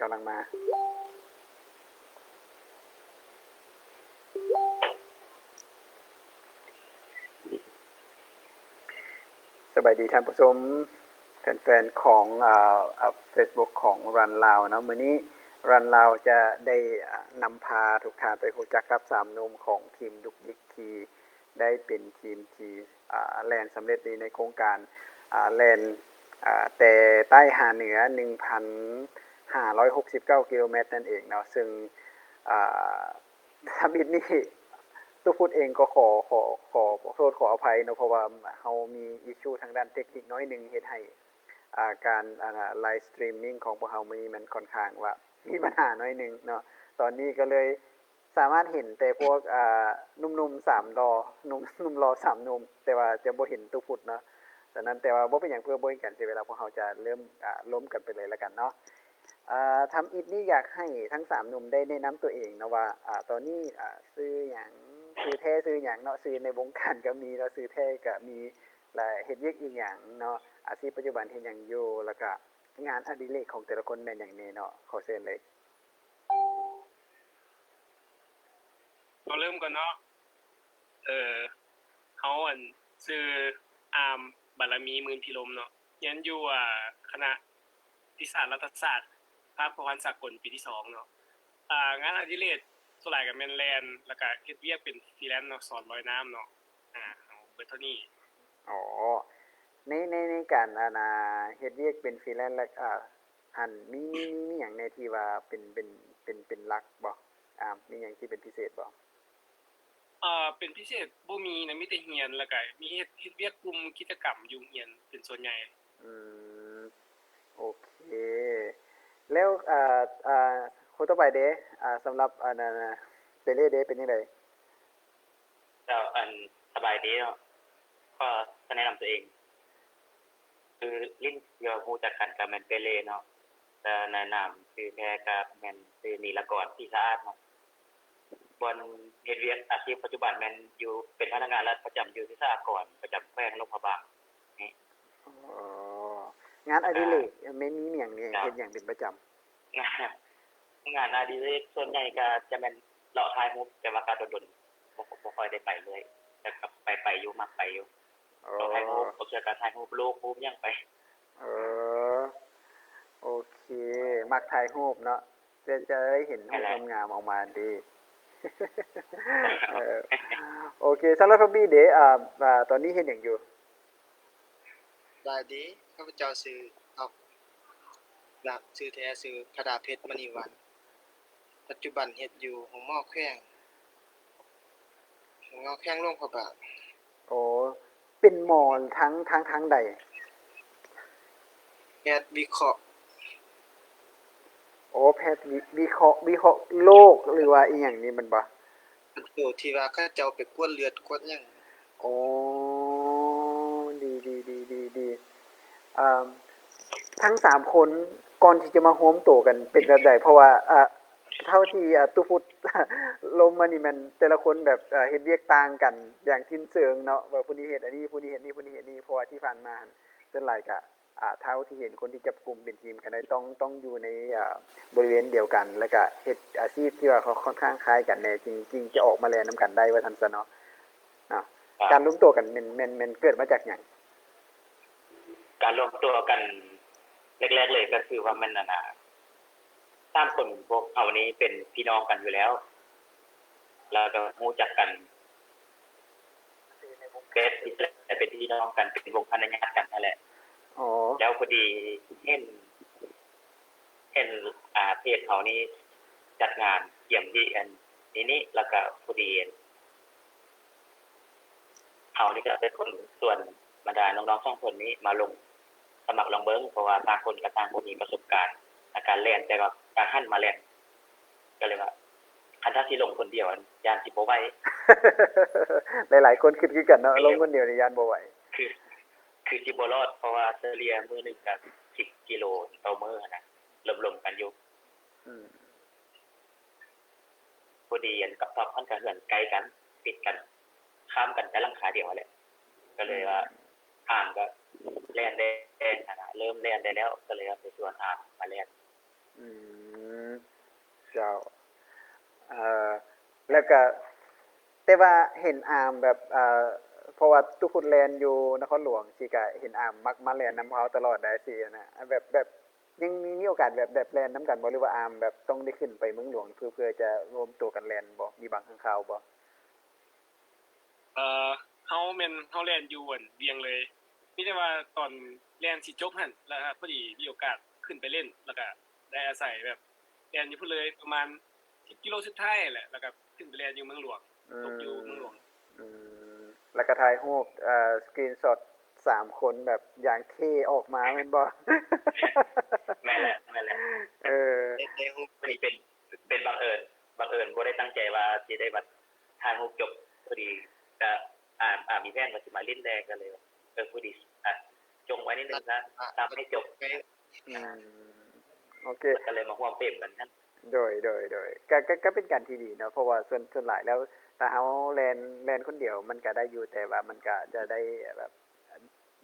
ກຳລັງມາ. ສະບາຍດີທ່ານຜູ້ຊົມ ແຟນໆຂອງ ອາ ອາ ເຟສບຸກຂອງຣັນລາວເນາະ. ມື້ນີ້ຣັນລາວຈະໄດ້ ອາ ນຳພາທຸກທ່ານໄປຮູ້ຈັກກັບສາມໜຸ່ມຂອງທີມດຸກດິກທີ່ ໄດ້ເປັນທີມທີ່ ອາ ແລ່ນສຳເລັດດີໃນໂຄງການ ອາ ແລ່ນ ອາ ແຕ່ໃຕ້ຫາເໜືອ ໜຶ່ງພັນຫ້າຮ້ອຍຫົກສິບເກົ້າກິໂລແມັດນັ້ນເອງເນາະ. ເຊິ່ງ ອາ ທຳອິດນີ້ ຕຸພຸດເອງກໍຂໍ ຂໍ ຂໍໂທດຂໍອະໄພເນາະ ເພາະວ່າເຮົາມີອິດຊູທາງດ້ານເຕັກນິກໜ້ອຍໜຶ່ງ ເຮັດໃຫ້ ອາ ການ ອາ ໄລຟ໌ສະຕຣີມມິງຂອງພວກເຮົາມື້ນີ້ມັນຄ່ອນຂ້າງວ່າມີບັນຫາໜ້ອຍໜຶ່ງເນາະ. ຕອນນີ້ກໍເລີຍ ສາມາດເຫັນແຕ່ພວກ ອ່າ ໜຸ່ມໆ ສາມຫຼໍ່ ໜຸ່ມ ໜຸ່ມຫຼໍ່ສາມໜຸ່ມ ແຕ່ວ່າຈະບໍ່ເຫັນຕຸພຸດເນາະ. ສະນັ້ນ ແຕ່ວ່າບໍ່ເປັນຫຍັງ ເພື່ອບໍ່ເປັນການເສຍເວລາ ພວກເຮົາຈະເລີ່ມ ອ່າ ລົມກັນໄປເລີຍລະກັນເນາະ. ອ່າ ທຳອິດນີ້ຢາກໃຫ້ທັງສາມໜຸ່ມໄດ້ແນະນຳຕົວເອງເນາະວ່າ ອ່າ ຕອນນີ້ ອ່າ ຊື່ຫຍັງ ຊື່ແທ້ຊື່ຫຍັງເນາະ, ຊື່ໃນວົງການກໍມີເນາະ, ຊື່ແທ້ກໍມີ ແລະ ເຮັດວຽກອີ່ຫຍັງເນາະ, ອາຊີບປັດຈຸບັນເຮັດຫຍັງຢູ່ ແລ້ວກະງານອະດິເລກຂອງແຕ່ລະຄົນແມ່ນຫຍັງແດ່ເນາະ. ຂໍເຊີນເລີຍ. ເຮົາເລີ່ມກ່ອນເນາະ. ເອີ ເຮົາ ອັນ ຊື່ ອາມ ບາລະມີ ໝື່ນພິລົມເນາະ, ຮຽນຢູ່ ອ່າ ຄະນະນິຕິສາດລັດຖະສາດ ພາກພົວພັນສາກົນ ປີທີສອງເນາະ. ອ່າ ງານອະດິເລກສ່ວນຫຼາຍກໍແມ່ນແລ່ນ ແລ້ວກໍເຮັດວຽກເປັນຟຣີແລນເນາະ, ສອນລອຍນ້ຳເນາະ. ອ່າ ເອົາເບິດເທົ່ານີ້. ອໍ ໃນ ໃນ ໃນການ ອັນ ອ່າ ເຮັດວຽກເປັນຟຣີແລນ ແລ້ວ ອ່າ ອັນ ມີ ມີ ມີ ມີຫຍັງແດ່ທີ່ວ່າເປັນ ເປັນ ເປັນ ເປັນຫຼັກບໍ່? ອ່າ ມີຫຍັງທີ່ເປັນພິເສດບໍ່? ເອີ ເປັນພິເສດບໍ່ມີນະ, ມີແຕ່ຮຽນ ແລ້ວກະມີເຮັດ ເຮັດວຽກກຸ່ມກິດຈະກຳຢູ່ໂຮງຮຽນເປັນສ່ວນໃຫຍ່. ອືມ ໂອເຄ. ແລ້ວ ເອີ ເອີ ຄົນຕໍ່ໄປເດ? ອ່າ ສຳລັບ ອັນ ເປເລເດ ເປັນຈັ່ງໃດ? ເຈົ້າ ອັນ ສະບາຍດີເນາະ. ຂໍ ຂໍແນະນຳຕົວເອງ. ຄືຫຼິ້ນທີ່ວ່າຮູ້ຈັກກັນກໍແມ່ນເປເລເນາະ, ແຕ່ໃນນາມຊື່ແທ້ກໍແມ່ນຊື່ນີລະກອນ ສີສະອາດເນາະ. ບ່ອນເຮັດວຽກອາຊີບປັດຈຸບັນແມ່ນຢູ່ ເປັນພະນັກງານລັດປະຈຳຢູ່ທີ່ສະຫະກອນ ປະຈຳແຂວງຫຼວງພະບາງນີ້. ອໍ ງານອະດິເລກ ອ່າ ແມ່ນມີຫຍັງນີ້ ເຮັດຫຍັງເປັນປະຈຳ? ງານ ງານອະດິເລກສ່ວນໃຫຍ່ກໍຈະແມ່ນເລາະຖ່າຍຮູບ, ແຕ່ວ່າກໍດົນໆ ບໍ່ ບໍ່ຄ່ອຍໄດ້ໄປເລື້ອຍ, ແຕ່ກໍໄປ ໄປຢູ່ ມັກໄປຢູ່. ອໍ ເລາະຖ່າຍຮູບ, ບາງເທື່ອກໍຖ່າຍຮູບລູກ ຮູບຫຍັງໄປ. ເອີ ໂອເຄ ມັກຖ່າຍຮູບເນາະ, ຈະ ຈະໄດ້ເຫັນຮູບງາມໆອອກມາເດ. ເອີ ໂອເຄ ສຳລັບທອບບີ້ເດ ອ່າ ອ່າ ຕອນນີ້ເຮັດຫຍັງຢູ່? ສະບາຍດີ, ຂ້າພະເຈົ້າຊື່ອອກ ນາມຊື່ແທ້ຊື່ພະດາເພັດ ມະນີວັນ, ປັດຈຸບັນເຮັດຢູ່ໂຮງໝໍແຂວງ ໂຮງໝໍແຂວງຫຼວງພະບາງ. ໂອ້ ເປັນໝໍທາງ ທາງ ທາງໃດ? ແພດວິເຄາະ. ໂອ້ ແພດວິ ວິເຄາະ ວິເຄາະໂລກ ຫຼືວ່າອີ່ຫຍັງນີ້ແມ່ນບໍ່? ໂຕທີ່ວ່າເຂົາເຈົ້າໄປກວດເລືອດກວດຫຍັງ. ໂອ້ ດີ ດີ ດີ ດີ ດີ. ເອີ ທັງສາມຄົນກ່ອນທີ່ຈະມາໂຮມໂຕກັນເປັນແບບໃດ? ເພາະວ່າ ເອີ ເທົ່າທີ່ ເອີ ຕຸພຸດລົມມານີ້ແມ່ນແຕ່ລະຄົນແບບ ເອີ ເຮັດວຽກຕ່າງກັນຢ່າງສິ້ນເຊີງເນາະ, ວ່າຜູ້ນີ້ເຮັດອັນນີ້ ຜູ້ນີ້ເຮັດນີ້ ຜູ້ນີ້ເຮັດນີ້. ເພາະວ່າທີ່ຜ່ານມາຫັ້ນ ສ່ວນຫຼາຍກະ ອ່າ ເທົ່າທີ່ເຫັນຄົນທີ່ຈັບກຸ່ມເປັນທີມກັນໄດ້ ຕ້ອງ ຕ້ອງຢູ່ໃນ ອ່າ ບໍລິເວນດຽວກັນ ແລ້ວກະເຮັດອາຊີບທີ່ວ່າເຂົາຄ່ອນຂ້າງຄ້າຍກັນແດ່ ຈຶ່ງ ຈຶ່ງຈະອອກມາແລ່ນນຳກັນໄດ້ ວ່າຊັ້ນຊະເນາະ. ເນາະ ການລວມຕົວກັນແມ່ນ ແມ່ນ ແມ່ນເກີດມາຈາກຫຍັງ? ການລວມຕົວກັນແລກໆເລີຍກໍຄືວ່າແມ່ນ ອັນນ່າ ສາມຄົນພວກເຮົານີ້ເປັນພີ່ນ້ອງກັນຢູ່ແລ້ວ ແລ້ວກໍຮູ້ຈັກກັນ ແບບເປັນພີ່ນ້ອງກັນ ເປັນວົງພະນະຍາດກັນຫັ້ນແຫຼະ. ອໍ ແລ້ວພໍດີເຫັນ ເຫັນ ອ່າ ເພຈເຮົານີ້ຈັດງານກຽມທີ່ອັນນີ້ນີ້ ແລ້ວກໍພໍດີ ເຮົານີ້ກໍເປັນຄົນຊວນບັນດານ້ອງໆສອງຄົນນີ້ມາລົງສະໝັກລອງເບິ່ງ ເພາະວ່າຕ່າງຄົນກໍຕ່າງບໍ່ມີປະສົບການໃນການແລ່ນ ແຕ່ກໍ ກໍຫັນມາແລ່ນ ກໍເລີຍວ່າ ຄັນຖ້າຊິລົງຄົນດຽວ ຢ້ານຊິບໍ່ໄຫວ. ຫຼາຍໆຄົນຄິດຄືກັນເນາະ ລົງຄົນດຽວນີ້ຢ້ານບໍ່ໄຫວ ຄື ຄືຊິບໍ່ລອດ ເພາະວ່າສະເລ່ຍມື້ໜຶ່ງກໍສິບກິໂລຕໍ່ມື້ຫັ້ນນະ ລົມໆກັນຢູ່. ອືມ ພໍດີອັນກັບທັອບຫັ້ນກໍເຮືອນໃກ້ກັນ ຕິດກັນ ຂ້າມກັນແຕ່ຫຼັງຄາດຽວຫັ້ນແຫຼະ ກໍເລີຍວ່າ ອືມ ອາມກໍແລ່ນໄດ້ຫັ້ນນະ ເລີ່ມແລ່ນໄດ້ແລ້ວ ກໍເລີຍວ່າໄປຊວນອາມມາແລ່ນ. ອືມ ແລ້ວກະ ແຕ່ວ່າເຫັນອາມແບບ ເອີ ເພາະວ່າຕຸພຸດແລ່ນຢູ່ນະຄອນຫຼວງຊີ້ ກະເຫັນອາມມັກມາແລ່ນນຳເຮົາຕະຫຼອດໄດ໋ຊີ້ນະ ແບບ ແບບຍັງມີ ມີໂອກາດແບບ ແບບແລ່ນນຳກັນບໍ່ ຫຼືວ່າອາມແບບຕ້ອງໄດ້ຂຶ້ນໄປເມືອງຫຼວງ ເພື່ອ ເພື່ອຈະລວມໂຕກັນແລ່ນບໍ່ ມີບາງຄັ້ງຄາວບໍ່? ເອີ ເຮົາແມ່ນ ເຮົາແລ່ນຢູ່ອັນວຽງເລີຍ ມີແຕ່ວ່າຕອນແລ່ນຊິຈົບຫັ້ນ ແລ້ວພໍດີມີໂອກາດຂຶ້ນໄປເລ່ນ ແລ້ວກະໄດ້ອາໄສແບບແລ່ນຢູ່ພຸ້ນເລີຍ ປະມານສິບກິໂລສຸດທ້າຍແຫຼະ ແລ້ວກະຂຶ້ນໄປແລ່ນຢູ່ເມືອງຫຼວງ ອືມ ຕົກຢູ່ເມືອງຫຼວງ ອືມ ແລ້ວກະຖ່າຍຮູບ ເອີ ສະກຣີນຊັອດສາມຄົນແບບຢ່າງເທ່ອອກມາແມ່ນບໍ່? ແມ່ນແຫຼະ ແມ່ນແຫຼະ ເອີ ໄດ້ ໄດ້ຮູບ ພໍດີເປັນ ເປັນບັງເອີນ ບັງເອີນບໍ່ໄດ້ຕັ້ງໃຈວ່າຊິໄດ້ມາຖ່າຍຮູບຈົບ ພໍດີກະ ອາ ອາ ມີແຜນວ່າຊິມາຫຼິ້ນແດ່ ກະເລີຍ ເອີ ພໍດີ ອາ ຈົ່ງໄວ້ນິດໜຶ່ງຊະ ຕາມໃຫ້ຈົບ ອືມ ໂອເຄ ກະເລີຍມາຮ່ວມເຟຣມກັນຫັ້ນ ໂດຍ ໂດຍ ໂດຍ ກະ ກະ ກະເປັນການທີ່ດີເນາະ ເພາະວ່າສ່ວນ ສ່ວນຫຼາຍແລ້ວ ຖ້າເຮົາແລ່ນ ແລ່ນຄົນດຽວມັນກະໄດ້ຢູ່ ແຕ່ວ່າມັນກະຈະໄດ້ແບບ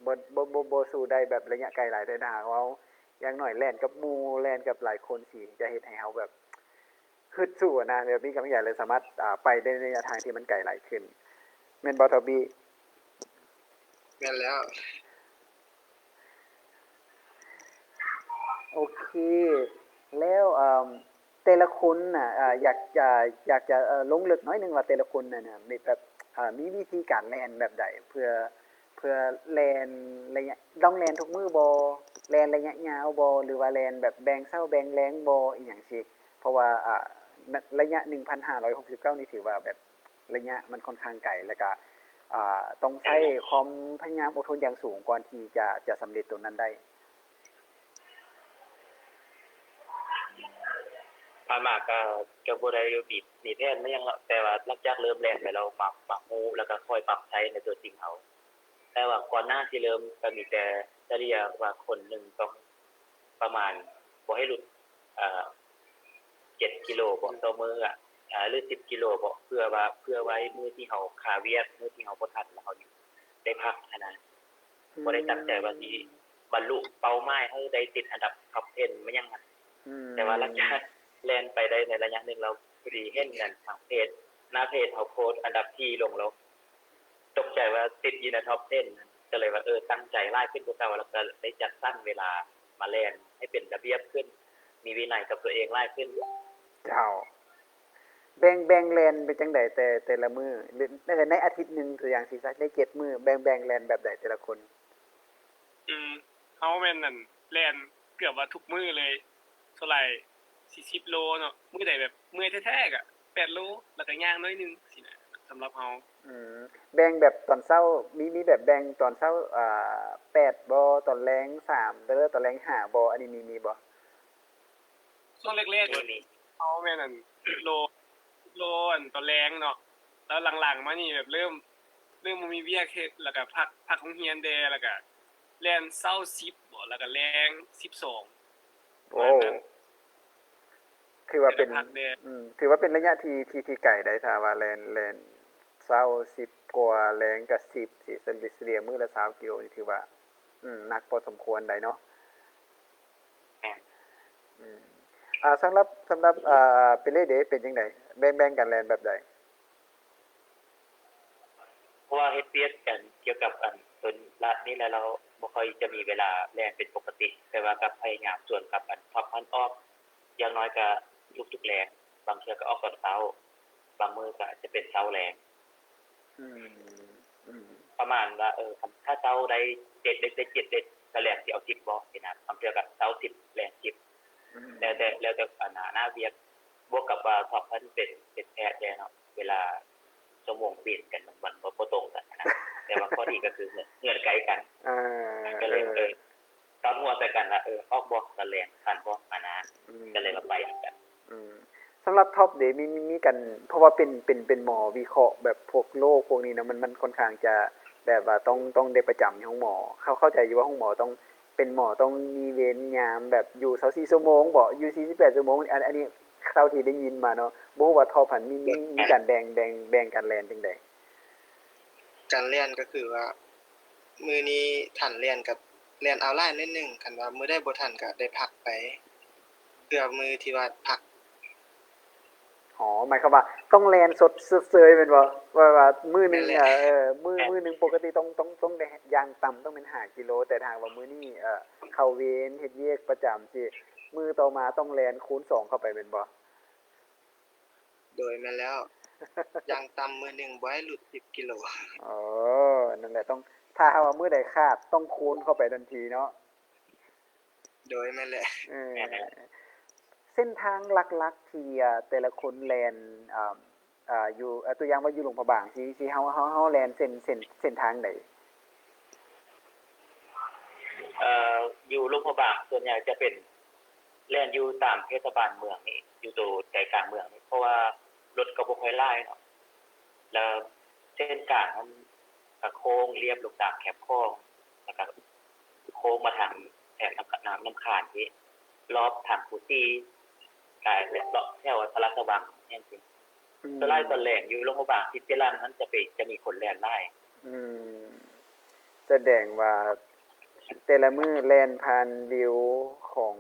ບໍ່ ບໍ່ ບໍ່ ບໍ່ສູ້ໄດ້ແບບໄລຍະໄກຫຼາຍ ແຕ່ຖ້າຫາກເຮົາ ຢ່າງໜ້ອຍແລ່ນກັບໝູ່ ແລ່ນກັບຫຼາຍຄົນ ຊິຈະເຮັດໃຫ້ເຮົາແບບ ຮຶດສູ້ນະ ແບບມີກຳລັງໃຈ ແລະ ສາມາດ ອາ ໄປໄດ້ໃນໄລຍະທາງທີ່ມັນໄກຫຼາຍຂຶ້ນ ແມ່ນບໍ່ ທອບບີ? ແມ່ນແລ້ວ ໂອເຄ ແລ້ວ ເອີ ແຕ່ລະຄົນນະ ອາ ຢາກຈະ ຢາກຈະ ເອີ ລົງເລິກໜ້ອຍໜຶ່ງວ່າແຕ່ລະຄົນນັ້ນນະ ມີແບບ ເອີ ມີວິທີການແລ່ນແບບໃດ ເພື່ອ ເພື່ອແລ່ນໄລຍະ ຕ້ອງແລ່ນທຸກມື້ບໍ່? ແລ່ນໄລຍະຍາວບໍ່? ຫຼືວ່າແລ່ນແບບແບ່ງເຊົ້າແບ່ງແລງບໍ່ ອີ່ຫຍັງຊີ້? ເພາະວ່າ ອາ ໄລຍະໜຶ່ງພັນຫ້າຮ້ອຍຫົກສິບເກົ້ານີ້ ຖືວ່າແບບໄລຍະມັນຂ້ອນຂ້າງໄກ ແລ້ວກະ ອາ ຕ້ອງໃຊ້ຄວາມພະຍາຍາມອົດທົນຢ່າງສູງ ກ່ອນທີ່ຈະ ຈະສຳເລັດໂຕນັ້ນໄດ້. ຜ່ານມາກະ ກະບໍ່ໄດ້ມີ ມີແຜນມາຫຍັງເນາະ ແຕ່ວ່າຫຼັງຈາກເລີ່ມແລ່ນໄປແລ້ວ ມາ ມາຮູ້ ແລ້ວກະຄ່ອຍປັບໃຊ້ໃນຕົວຈິງເອົາ. ແຕ່ວ່າກ່ອນໜ້າຊິເລີ່ມ ກະມີແຕ່ສະເລ່ຍວ່າຄົນໜຶ່ງຕ້ອງປະມານ ບໍ່ໃຫ້ຫຼຸດ ເອີ ເຈັດກິໂລບໍ ຕໍ່ມື້ອະ ເອີ ຫຼື ສິບກິໂລບໍ ເພື່ອວ່າ ເພື່ອໄວ້ມື້ທີ່ເຮົາຄາວຽກ ມື້ທີ່ເຮົາບໍ່ທັນ ແລ້ວເຮົາຍັງໄດ້ພັກຫັ້ນນະ. ອືມ ບໍ່ໄດ້ຕັ້ງໃຈວ່າຊິບັນລຸເປົ້າໝາຍໃຫ້ໄດ້ຕິດອັນດັບທັອບເທັນມາຫຍັງຫັ້ນ ອືມ ແຕ່ວ່າຫຼັງຈາກແລ່ນໄປໄດ້ໃນໄລຍະໜຶ່ງແລ້ວ ພໍດີເຫັນອັນທາງເພຈ ໜ້າເພຈເຮົາໂພສອັນດັບສີ່ລົງແລ້ວ ຕົກໃຈວ່າຕິດຢູ່ໃນທັອບເທັນ ກະເລີຍວ່າ ເອີ ຕັ້ງໃຈຫຼາຍຂຶ້ນກວ່າເກົ່າ ແລ້ວກະໄດ້ຈັດສັນເວລາມາແລ່ນໃຫ້ເປັນລະບຽບຂຶ້ນ ມີວິໄນກັບຕົວເອງຫຼາຍຂຶ້ນ. ເຈົ້າ. ແບ່ງ ແບ່ງແລ່ນເປັນຈັ່ງໃດ ແຕ່ ແຕ່ລະມື້ ຫຼື ໃນອາທິດໜຶ່ງ ຕົວຢ່າງຊີ້ຊະ ໃນເຈັດມື້ ແບ່ງ ແບ່ງແລ່ນແບບໃດແຕ່ລະຄົນ? ອືມ ເຮົາແມ່ນ ອັນ ແລ່ນເກືອບວ່າທຸກມື້ເລີຍ ສ່ວນຫຼາຍສີ່ສິບໂລເນາະ ມື້ໃດແບບເມື່ອຍແທ້ໆ ກະແປດໂລ ແລ້ວກະຍ່າງໜ້ອຍໜຶ່ງຊີ້ນະ ສຳລັບເຮົາ. ອືມ ແບ່ງແບບຕອນເຊົ້າ ມີ ມີແບບແບ່ງຕອນເຊົ້າ ອາ ແປດບໍ່ ຕອນແລງສາມ ແລ້ວຕອນແລງຫ້າບໍ່ ອັນນີ້ມີ ມີບໍ່? ຊ່ວງແລກໆ ເຮົາແມ່ນ ອັນ ໂລ ໂລ ອັນ ຕອນແລງເນາະ ແລ້ວຫຼັງໆມານີ້ແບບເລີ່ມ ເລີ່ມບໍ່ມີວຽກເຮັດ ແລ້ວກະພັກ ພັກໂຮງຮຽນແດ່ ແລ້ວກະແລ່ນເຊົ້າສິບບໍ ແລ້ວກະແລງສິບສອງ. ໂອ້ ຖືວ່າເປັນ ແລ້ວກະພັກແດ່ ອືມ ຖືວ່າເປັນໄລຍະທີ່ ທີ່ ທີ່ໄກໄດ໋ ຖ້າວ່າແລ່ນ ແລ່ນເຊົ້າສິບກວ່າ ແລງກະສິບ ຊິສະເລ່ຍມື້ລະຊາວກິໂລ ນີ້ຖືວ່າ ອືມ ໜັກພໍສົມຄວນໄດ໋ເນາະ. ແມ່ນ ອືມ ອາ ສຳລັບ ສຳລັບ ອາ ເປເລເດ ເປັນຈັ່ງໃດ ແບ່ງ ແບ່ງການແລ່ນແບບໃດ? ເພາະວ່າເຮັດວຽກກັນກ່ຽວກັບອັນຕົນລະນີ້ແຫຼະ ລາວບໍ່ຄ່ອຍຈະມີເວລາແລ່ນເປັນປົກກະຕິ ແຕ່ວ່າກະພະຍາຍາມຊວນກັບອັນພັກຜ່ອນອອກ ຢ່າງໜ້ອຍກະທຸກໆແລງ ບາງເທື່ອກະອອກຕອນເຊົ້າ ບາງມື້ກະອາດຈະເປັນເຊົ້າແລງ. ອືມ ອືມ ປະມານວ່າ ເອີ ຄັນ ຖ້າເຊົ້າໄດ້ເຈັດເລັກ ໄດ້ເຈັດເລັກ ກະແລງຊິເອົາສິບບໍ່ຊີ້ນະ ບາງເທື່ອກະເຊົ້າສິບ ແລງສິບ ອືມ ແລ້ວແຕ່ ແລ້ວແຕ່ອັນໜ້າ ໜ້າວຽກ ບວກກັບວ່າທັອບພັນເປັນ ເປັນແພດແດ່ເນາະ ເວລາຊົ່ວໂມງບິນກັນມັນ ມັນບໍ່ ບໍ່ຕົງກັນຫັ້ນນະ ແຕ່ວ່າຂໍ້ດີກະຄືເຮືອນ ເຮືອນໃກ້ກັນ ເອີ ກະເລີຍ ເອີ ເອີ ຕອນຫົວໃສ່ກັນວ່າ ເອີ ອອກບໍ່ ຕອນແລງທັນບໍ່ຫັ້ນນະ ອືມ ກະເລີຍວ່າໄປນຳກັນ. ອືມ ສຳລັບທັອບເດ ມີ ມີ ມີການ ເພາະວ່າເປັນ ເປັນ ເປັນໝໍວິເຄາະແບບພວກໂລກພວກນີ້ເນາະ ມັນ ມັນຂ້ອນຂ້າງຈະແບບວ່າຕ້ອງ ຕ້ອງໄດ້ປະຈຳຢູ່ໂຮງໝໍ ເຂົ້າ ເຂົ້າໃຈຢູ່ວ່າໂຮງໝໍຕ້ອງ ເປັນໝໍຕ້ອງມີເວນຍາມແບບຢູ່ຊາວສີ່ຊົ່ວໂມງບໍ ຢູ່ສີ່ສິບແປດຊົ່ວໂມງ ອັນ ອັນນີ້ເທົ່າທີ່ໄດ້ຍິນມາເນາະ ບໍ່ຮູ້ວ່າທັອບຫັ້ນມີ ມີ ມີການແບ່ງ ແບ່ງ ແບ່ງການແລ່ນຈັ່ງໃດ? ການແລ່ນກະຄືວ່າ ມື້ນີ້ທັນແລ່ນກະແລ່ນເອົາຫຼາຍໜ້ອຍໜຶ່ງ ຄັນວ່າມື້ໃດບໍ່ທັນກະໄດ້ພັກໄປ ເພື່ອມື້ທີ່ວ່າພັກ. ໂອ ອໍ ໝາຍຄວາມວ່າຕ້ອງແລ່ນຊົດ ຊົດເຊີຍແມ່ນບໍ່? ວ່າ ວ່າມື້ໜຶ່ງ ແມ່ນແຫຼະ ເອີ ມື້ ແມ່ນ ມື້ໜຶ່ງປົກກະຕິຕ້ອງ ຕ້ອງ ຕ້ອງໄດ້ ຢ່າງຕ່ຳຕ້ອງແມ່ນຫ້າກິໂລ ແຕ່ຖ້າຫາກວ່າມື້ນີ້ ເອີ ເຂົ້າເວນເຮັດວຽກປະຈຳຊີ້ ມື້ຕໍ່ມາຕ້ອງແລ່ນຄູນສອງເຂົ້າໄປແມ່ນບໍ່? ໂດຍ ແມ່ນແລ້ວ ຢ່າງຕ່ຳມື້ໜຶ່ງບໍ່ໃຫ້ຫຼຸດສິບກິໂລ. ອໍ ນັ້ນແຫຼະ ຕ້ອງ ຖ້າຫາກວ່າມື້ໃດຂາດ ຕ້ອງຄູນເຂົ້າໄປທັນທີເນາະ. ໂດຍ ແມ່ນແຫຼະ ເອີ ເສັ້ນທາງຫຼັກໆທີ່ ເອີ ແຕ່ລະຄົນແລ່ນ ເອີ ເອີ ຢູ່ ເອີ ຕົວຢ່າງວ່າຢູ່ຫຼວງພະບາງ ທີ່ ທີ່ເຮົາ ເຮົາ ເຮົາແລ່ນເສັ້ນ ເສັ້ນ ເສັ້ນທາງໃດ? ເອີ ຢູ່ຫຼວງພະບາງສ່ວນໃຫຍ່ຈະເປັນແລ່ນຢູ່ຕາມເທດສະບານເມືອງນີ້ ຢູ່ໂຕໃຈກາງເມືອງນີ້ ເພາະວ່າລົດກໍບໍ່ຄ່ອຍຫຼາຍເນາະ ແລ້ວເສັ້ນກາງມັນກະໂຄ້ງລຽບລົງຕາມແຄມຂອງ ແລ້ວກະໂຄ້ງມາທາງແຖບນ້ຳ ນ້ຳ ນ້ຳຄານທີ່ລອບທາງຄູສີ ກາຍເລາະແຖວພະລາຊະວັງຫຍັງຊີ້. ອືມ ສ່ວນຫຼາຍຕອນແລງຢູ່ຫຼວງພະບາງ ສິບເຈັດລັນຫັ້ນຈະເປັນ ຈະມີຄົນແລ່ນຫຼາຍ. ອືມ ສະແດງວ່າແຕ່ລະມື້ແລ່ນຜ່ານວິວຂອງ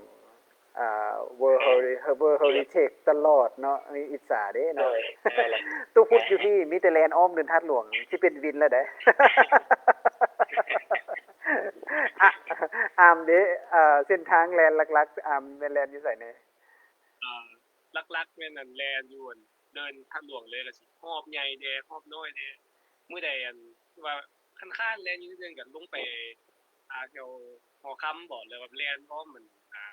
ອ່າ World ແມ່ນ Heri-, World Heritage ຕະຫຼອດເນາະ ອິດສາເດ້ເນາະ. ໂດຍ ແມ່ນແຫຼະ ຕູ້ພຸດຢູ່ພີ້ມີແຕ່ແລ່ນອ້ອມເດີ່ນທາດຫຼວງ ຊິເປັນວິນແລ້ວໃດ. ອາ ອາມເດ້ ເອີ ເສັ້ນທາງແລ່ນຫຼັກໆ ອາມແມ່ນແລ່ນຢູ່ໃສແດ່? ອ່າ ຫຼັກໆແມ່ນອັນແລ່ນຢູ່ອັນເດີ່ນທາດຫຼວງເລີຍ ກະຊິຮອບໃຫຍ່ແດ່ ຮອບນ້ອຍແດ່ ມື້ໃດອັນທີ່ວ່າຄ້ານໆແລ່ນຢູ່ເດີ່ນ ກະລົງໄປ ອ່າ ແຖວຫໍຄຳບໍ ຫຼືວ່າແລ່ນອ້ອມອັນ ອ່າ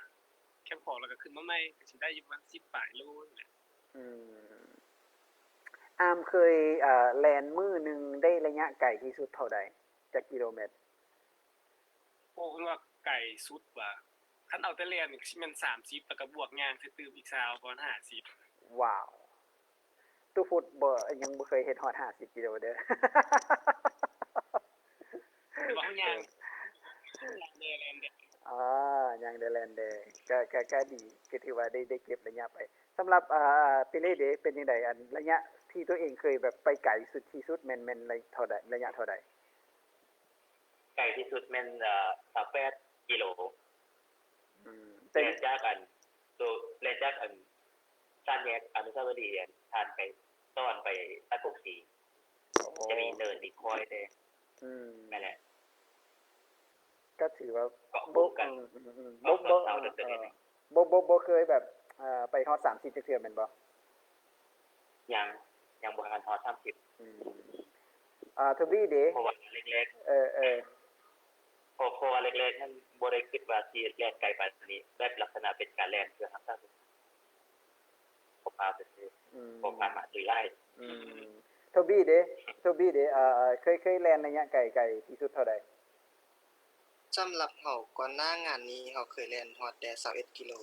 ແຄມຂອງ ແລ້ວກະຂຶ້ນມາໃໝ່ ກະຊິໄດ້ຢູ່ປະມານສິບປາຍໂລນີ້ແຫຼະ. ອືມ ອາມເຄີຍ ເອີ ແລ່ນມື້ໜຶ່ງໄດ້ໄລຍະໄກທີ່ສຸດເທົ່າໃດ? ຈັກກິໂລແມັດ? ໂອ້ ເພິ່ນວ່າໄກສຸດວ່າ ຄັນເອົາແຕ່ແລ່ນນີ້ກະຊິແມ່ນສາມສິບ ແລ້ວກະບວກຍ່າງໃສ່ຕື່ມອີກຊາວ ປະມານຫ້າສິບ. ວ້າວ ຕູ້ພຸດບໍ່ ຍັງບໍ່ເຄີຍເຮັດຮອດຫ້າສິບກິໂລເດີ້. ແຕ່ວ່າເຮົາຍ່າງ ຍ່າງແດ່ແລ່ນແດ່. ອໍ ຍ່າງແດ່ແລ່ນແດ່ ກະ ກະ ກະດີ ກະຖືວ່າໄດ້ ໄດ້ເກັບໄລຍະໄປ. ສຳລັບ ອ່າ ເປເລເດ ເປັນຈັ່ງໃດ? ອັນໄລຍະທີ່ຕົວເອງເຄີຍແບບໄປໄກສຸດ ທີ່ສຸດແມ່ນ ແມ່ນໄລເທົ່າໃດ? ໄລຍະເທົ່າໃດ? ໄກທີ່ສຸດແມ່ນ ເອີ ຊາວແປດກິໂລ. ອືມ ແລ່ນຈາກອັນ ໂຕ ແລ່ນຈາກອັນ ສາມແຍກອະນຸສາວະລີ ອັນ ຜ່ານໄປ ຕອນໄປຕາກົງສີ ໂອ້ ຈະມີເນີນ ມີຄອຍແດ່. ອືມ ແມ່ນແຫຼະ ກະຖືວ່າ ເກາະ ບໍ່ ກັນ ອືມ ອືມ ບໍ່ ບໍ່ ເອີ ບໍ່ ບໍ່ ບໍ່ເຄີຍແບບ ເອີ ໄປຮອດສາມສິບຈັກເທື່ອແມ່ນບໍ່? ຍັງ ຍັງບໍ່ທັນຮອດສາມສິບ. ອືມ ອ່າ ໂທບີເດ? ເພາະວ່າແລກໆ ເອີ ເອີ ເພາະ ເພາະວ່າແລກໆນັ້ນບໍ່ໄດ້ຄິດວ່າຊິແລ່ນໄກປານນີ້ ແບບລັກສະນະເປັນການແລ່ນເພື່ອຮັກສາສຸຂະພາບຊື່ໆ. ອືມ ບໍ່ຜ່ານມາໂດຍຫຼາຍ. ອືມ ໂທບີເດ? ໂທບີເດ? ເອີ ເອີ ເຄີຍ ເຄີຍແລ່ນໄລຍະໄກ ໄກທີ່ສຸດເທົ່າໃດ? ສຳລັບເຮົາ ກ່ອນໜ້າງານນີ້ ເຮົາເຄີຍແລ່ນຮອດແຕ່ຊາວເອັດກິໂລ.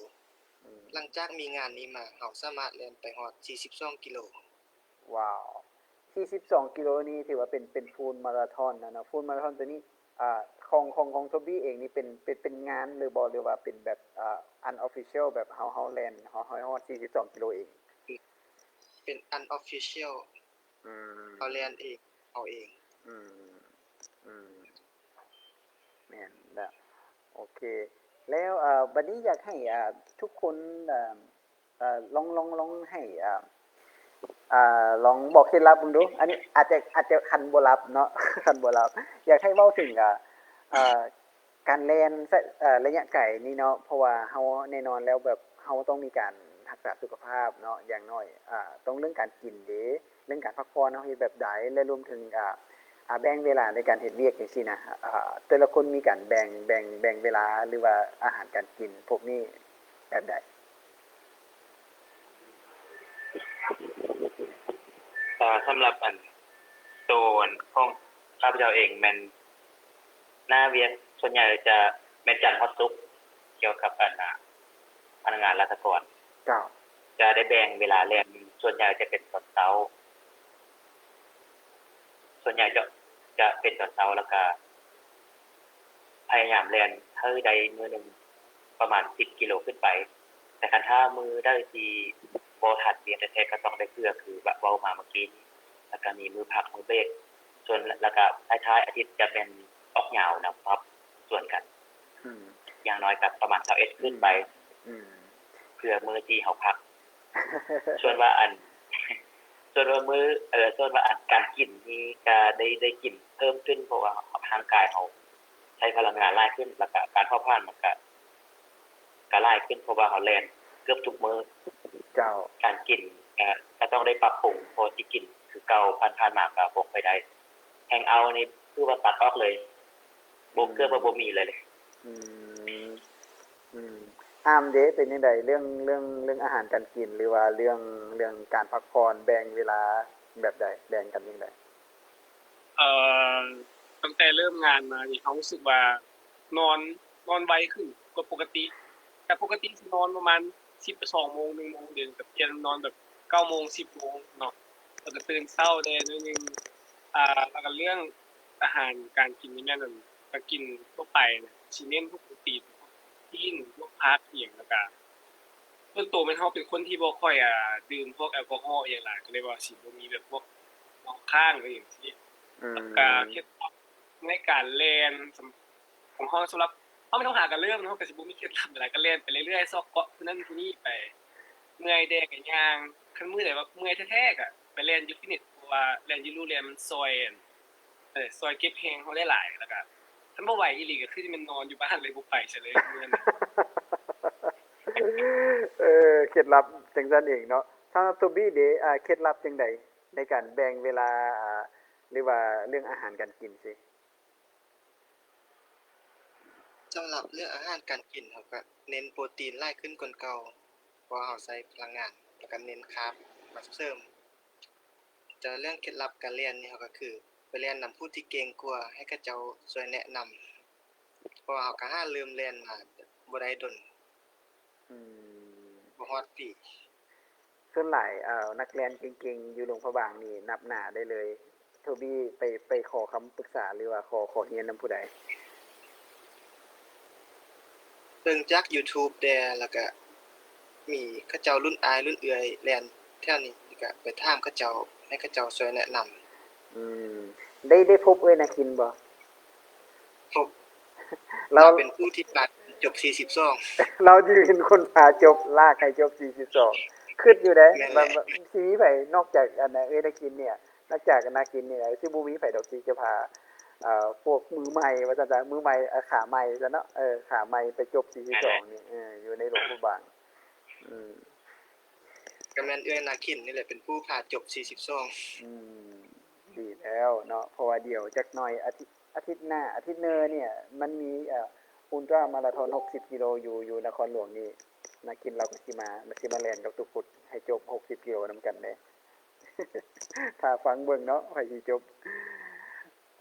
ອືມ ຫຼັງຈາກມີງານນີ້ມາ ເຮົາສາມາດແລ່ນໄປຮອດສີ່ສິບສອງກິໂລ. ວ້າວ ສີ່ສິບສອງກິໂລນີ້ຖືວ່າເປັນ ເປັນຟູລມາລາທອນແລ້ວເນາະ. ຟູລມາລາທອນໂຕນີ້ ອ່າ ຂອງ ຂອງ ຂອງໂທບີເອງນີ້ເປັນ ເປັນ ເປັນງານຫຼືບໍ່ ຫຼືວ່າເປັນແບບ ອ່າ unofficial ແບບເຮົາ ເຮົາແລ່ນ ເຮົາ ເຮົາຮອດສີ່ສິບສອງກິໂລເອງ? ເປັນ unofficial. ອືມ ເຮົາແລ່ນເອງ ເຮົາເອງ. ອືມ ອືມ ແມ່ນລະ ໂອເຄ ແລ້ວ ເອີ ບັດນີ້ຢາກໃຫ້ ເອີ ທຸກຄົນ ເອີ ເອີ ລອງ ລອງ ລອງໃຫ້ ເອີ ເອີ ລອງບອກເຄັດລັບເບິ່ງດູ. ອັນນີ້ອາດຈະ ອາດຈະຄັນບໍ່ລັບເນາະ ຄັນບໍ່ລັບ ຢາກໃຫ້ເວົ້າເຖິງ ເອີ ເອີ ການແລ່ນ ເອີ ໄລຍະໄກນີ້ເນາະ ເພາະວ່າເຮົາ ແນ່ນອນແລ້ວແບບເຮົາຕ້ອງມີການຮັກສາສຸຂະພາບເນາະ ຢ່າງໜ້ອຍ ອາ ຕ້ອງເລື່ອງການກິນເດ ເລື່ອງການພັກຜ່ອນເຮົາເຮັດແບບໃດ ແລະ ລວມເຖິງ ອາ ອາ ແບ່ງເວລາໃນການເຮັດວຽກຈັ່ງຊີ້ນະ ອາ ແຕ່ລະຄົນມີການແບ່ງ ແບ່ງ ແບ່ງເວລາ ຫຼືວ່າອາຫານການກິນພວກນີ້ແບບໃດ? ເອີ ສຳລັບອັນ ໂຕອັນຂອງຂ້າພະເຈົ້າເອງແມ່ນ ໜ້າວຽກສ່ວນໃຫຍ່ຈະແມ່ນຈັນຮອດສຸກ ກ່ຽວກັບອັນ ອາ ພະນັກງານລັດຖະກອນ ເຈົ້າ ຈະໄດ້ແບ່ງເວລາແລ່ນ ສ່ວນໃຫຍ່ຈະເປັນຕອນເຊົ້າ ສ່ວນໃຫຍ່ຈະ ຈະເປັນຕອນເຊົ້າ ແລ້ວກະພະຍາຍາມແລ່ນໃຫ້ໄດ້ມື້ໜຶ່ງປະມານສິບກິໂລຂຶ້ນໄປ. ແຕ່ຄັນຖ້າມື້ໃດທີ່ບໍ່ທັນວຽກແທ້ໆ ກໍຕ້ອງໄດ້ເກືອ ຄືເວົ້າມາເມື່ອກີ້ນີ້ ແລ້ວກະມີມື້ພັກ ມື້ເບຣກ ສ່ວນ ແລ້ວກະທ້າຍໆອາທິດຈະແມ່ນອອກຍາວນຳ ປັບສວນກັນ ອືມ ຢ່າງໜ້ອຍກໍປະມານຊາວເອັດຂຶ້ນໄປ ອືມ ເພື່ອມື້ທີ່ເຮົາພັກ. ສ່ວນວ່າອັນ ສ່ວນວ່າມື້ ເອີ ສ່ວນວ່າອັນການກິນນີ້ກະໄດ້ ໄດ້ກິນເພີ່ມຂຶ້ນ ເພາະວ່າຮ່າງກາຍເຮົາໃຊ້ພະລັງງານຫຼາຍຂຶ້ນ ແລ້ວກະການເຜົາຜານມັນກະ ກະຫຼາຍຂຶ້ນ ເພາະວ່າເຮົາແລ່ນເກືອບທຸກມື້. ເຈົ້າ. ການກິນກະ ກະຕ້ອງໄດ້ປັບປຸງ ເພາະວ່າຊິກິນຄືເກົ່າຜ່ານໆມາກະບໍ່ຄ່ອຍໄດ້. ແຮງເອົານີ້ຄືວ່າຕັດອອກເລີຍ ບໍ່ ເກືອບວ່າບໍ່ມີເລີຍ. ອືມ ອືມ ອາມເດ ເປັນຈັ່ງໃດ ເລື່ອງ ເລື່ອງ ເລື່ອງອາຫານການກິນ ຫຼືວ່າເລື່ອງ ເລື່ອງການພັກຜ່ອນ ແບ່ງເວລາແບບໃດ ແບ່ງກັນຈັ່ງໃດ? ເອີ ຕັ້ງແຕ່ເລີ່ມງານມານີ້ ເຮົາຮູ້ສຶກວ່ານອນ ນອນໄວຂຶ້ນກວ່າປົກກະຕິ. ແຕ່ປົກກະຕິຊິນອນປະມານສິບ ສອງໂມງ ໜຶ່ງໂມງ ດຽວນີ້ກະປ່ຽນນອນແບບເກົ້າໂມງ ສິບໂມງເນາະ ແລ້ວກະຕື່ນເຊົ້າແດ່ໜ້ອຍໜຶ່ງ. ອ່າ ແລ້ວກະເລື່ອງອາຫານການກິນນີ້ແມ່ນ ອັນ ກະກິນທົ່ວໄປນະ ຊິເນັ້ນພວກໂປຣຕີນ ພວກຊີ້ນ ພວກຜັກອີ່ຫຍັງ ແລ້ວກະ ສ່ວນໂຕແມ່ນເຮົາເປັນຄົນທີ່ບໍ່ຄ່ອຍ ອ່າ ດື່ມພວກແອລກໍຮໍອີ່ຫຍັງຫຼາຍ ກະເລີຍວ່າຊິບໍ່ມີແບບພວກເມົາຄ້າງອີ່ຫຍັງຊີ້. ອືມ ແລ້ວກະເຮັດໃນການແລ່ນ ສຳ ຂອງເຮົາ ສຳລັບເຮົາແມ່ນເຮົາຫາກະເລີ່ມ ເຮົາກະຊິບໍ່ມີເຄັດລັບຫຼາຍ ກະແລ່ນໄປເລື້ອຍໆ ຊອກເກາະຜູ້ນັ້ນຜູ້ນີ້ໄປ ເມື່ອຍແດ່ກະຍ່າງ. ຄັນມື້ໃດວ່າເມື່ອຍແທ້ໆ ກະໄປແລ່ນຢູ່ຟິດເນັດ ເພາະວ່າແລ່ນຢູ່ລູແລນມັນຊ່ອຍ ອັນ ເອີ ຊ່ອຍເກັບແຮງເຮົາໄດ້ຫຼາຍ. ແລ້ວກະຄັນບໍ່ໄຫວອີ່ຫຼີ ກະຄືຊິແມ່ນນອນຢູ່ບ້ານເລີຍ ບໍ່ໄປໃສເລີຍເມື່ອຍ. ເອີ ເຄັດລັບຈັ່ງຊັ້ນເອງເນາະ. ສຳລັບໂທບີ້ເດ ເຄັດລັບຈັ່ງໃດໃນການແບ່ງເວລາ ຫຼືວ່າເລື່ອງອາຫານການກິນຊີ້? ສຳລັບເລື່ອງອາຫານການກິນ ເຮົາກະເນັ້ນໂປຣຕີນຫຼາຍຂຶ້ນກວ່າເກົ່າ ເພາະວ່າເຮົາໃຊ້ພະລັງງານ ແລ້ວກະເນັ້ນຄາບມາເສີມ. ແຕ່ເລື່ອງເຄັດລັບການແລ່ນນີ້ ເຮົາກະຄືໄປແລ່ນນຳຜູ້ທີ່ເກັ່ງກວ່າ ໃຫ້ເຂົາເຈົ້າຊ່ວຍແນະນຳ ເພາະວ່າເຮົາກະຫາເລີ່ມແລ່ນມາບໍ່ໄດ້ດົນ ອືມ ບໍ່ຮອດປີ. ສ່ວນຫຼາຍ ເອີ ນັກແລ່ນເກັ່ງໆ ຢູ່ຫຼວງພະບາງນີ້ນັບໜ້າໄດ້ເລີຍ. ໂທບີ້ໄປ ໄປຂໍຄຳປຶກສາ ຫຼືວ່າຂໍ ຂໍຮຽນນຳຜູ້ໃດ? ເບິ່ງຈາກຢູທູບແດ່ ແລ້ວກະມີເຂົາເຈົ້າລຸ້ນອ້າຍລຸ້ນເອື້ອຍແລ່ນແຖວນີ້ ແລ້ວກະໄປຖາມເຂົາເຈົ້າ ໃຫ້ເຂົາເຈົ້າຊ່ວຍແນະນຳ. ອືມ ໄດ້ ໄດ້ພົບເອື້ອຍນາຄິນບໍ່? ພົບ. ລາວ ລາວເປັນຜູ້ທີ່ພາຈົບສີ່ສິບສອງ ລາວຊິເປັນຄົນພາຈົບ ລາກໃຫ້ຈົບສີ່ສິບສອງ. ຄິດຢູ່ເດ້ ແມ່ນແຫຼະ ວ່າ ວ່າຊິມີໃຜນອກຈາກ ອັນ ເອື້ອຍນາຄິນນີ້ ນອກຈາກນາຄິນນີ້ ຊິບໍ່ມີໃຜດອກທີ່ຈະພາ ເອີ ພວກມືໃໝ່ວ່າຊັ້ນຊະ ມືໃໝ່ ເອີ ຂາໃໝ່ຊະເນາະ ເອີ ຂາໃໝ່ໄປຈົບສີ່ສິບສອງນີ້ ເອີ ຢູ່ໃນຫຼວງພະບາງ. ອືມ ກະແມ່ນເອື້ອຍນາຄິນນີ້ແຫຼະເປັນຜູ້ພາຈົບສີ່ສິບສອງ. ອືມ ດີແລ້ວເນາະ ເພາະວ່າດຽວຈັກໜ່ອຍ ອາທິດ ອາທິດໜ້າ ອາທິດເນີນີ້ ມັນມີ ເອີ ອຸນຕຣາມາລາທອນຫົກສິບກິໂລຢູ່ ຢູ່ນະຄອນຫຼວງນີ້ ນາຄິນລາວກະຊິມາ ລາວຊິມາແລ່ນກັບຕຸກປຸດ ໃຫ້ຈົບຫົກສິບກິໂລນຳກັນເດ້. ຖ້າຟັງເບິ່ງເນາະ ໃຜຊິຈົບ.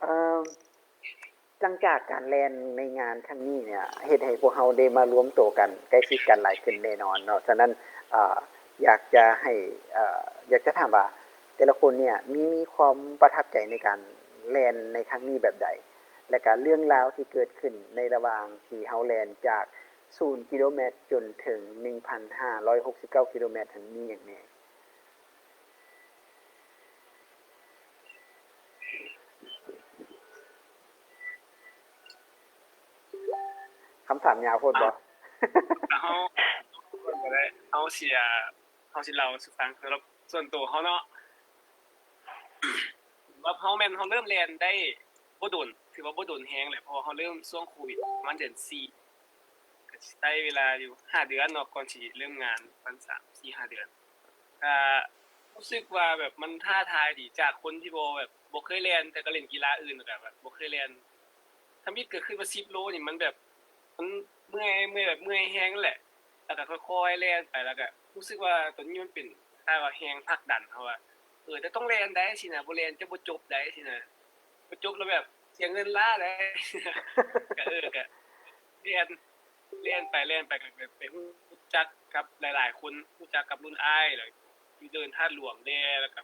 ເອີ ຫຼັງຈາກການແລ່ນໃນງານຄັ້ງນີ້ເນຍ ເຮັດໃຫ້ພວກເຮົາໄດ້ມາລວມໂຕກັນ ໃກ້ຊິດກັນຫຼາຍຂຶ້ນແນ່ນອນເນາະ. ສະນັ້ນ ເອີ ຢາກຈະໃຫ້ ເອີ ຢາກຈະຖາມວ່າ ແຕ່ລະຄົນເນຍ ມີ ມີຄວາມປະທັບໃຈໃນການແລ່ນໃນຄັ້ງນີ້ແບບໃດ? ແລະກະເລື່ອງລາວທີ່ເກີດຂຶ້ນໃນລະຫວ່າງທີ່ເຮົາແລ່ນຈາກສູນກິໂລແມັດຈົນເຖິງໜຶ່ງພັນຫ້າຮ້ອຍຫົກສິບເກົ້າກິໂລແມັດຫັ້ນ ມີຫຍັງແນ່? ຄຳຖາມຍາວໂພດບໍ່? ເຮົາ ເຮົາຊິ ເຮົາຊິເລົ່າສູ່ຟັງ ສຳລັບສ່ວນໂຕເຮົາເນາະ ສຳລັບເຮົາແມ່ນເຮົາເລີ່ມແລ່ນໄດ້ບໍ່ດົນ ຖືວ່າບໍ່ດົນແຮງແຫຼະ ເພາະວ່າເຮົາເລີ່ມຊ່ວງໂຄວິດປະມານເດືອນສີ່ ກະຊິໃຊ້ເວລາຢູ່ຫ້າເດືອນເນາະ ກ່ອນຊິເລີ່ມງານ ປະມານສາມ ສີ່ ຫ້າເດືອນ. ກະຮູ້ສຶກວ່າແບບມັນທ້າທາຍດີ ຈາກຄົນທີ່ບໍ່ແບບ ບໍ່ເຄີຍແລ່ນ ແຕ່ກະຫຼິ້ນກິລາອື່ນ ແລ້ວກະແບບບໍ່ເຄີຍແລ່ນ ທຳອິດກະຄືວ່າສິບໂລນີ້ມັນແບບ ມັນເມື່ອຍ ເມື່ອຍແບບເມື່ອຍແຮງແຫຼະ ແລ້ວກະຄ່ອຍໆແລ່ນໄປ ແລ້ວກະຮູ້ສຶກວ່າໂຕນີ້ມັນເປັນຄ້າຍວ່າແຮງຜັກດັນເຮົາວ່າ ເອີ ເຈົ້າຕ້ອງແລ່ນໄດ໋ຊີ້ນະ ບໍ່ແລ່ນເຈົ້າບໍ່ຈົບໄດ໋ຊີ້ນະ ບໍ່ຈົບແລ້ວແບບເສຍເງິນຫຼາຍໄດ໋ ກະ ເອີ ກະແລ່ນ ແລ່ນໄປແລ່ນໄປ ກະໄປ ໄປຮູ້ຈັກກັບຫຼາຍໆຄົນ ຮູ້ຈັກກັບລຸ້ນອ້າຍ ແລ້ວຢູ່ເດີ່ນທາດຫຼວງແດ່ ແລ້ວກະ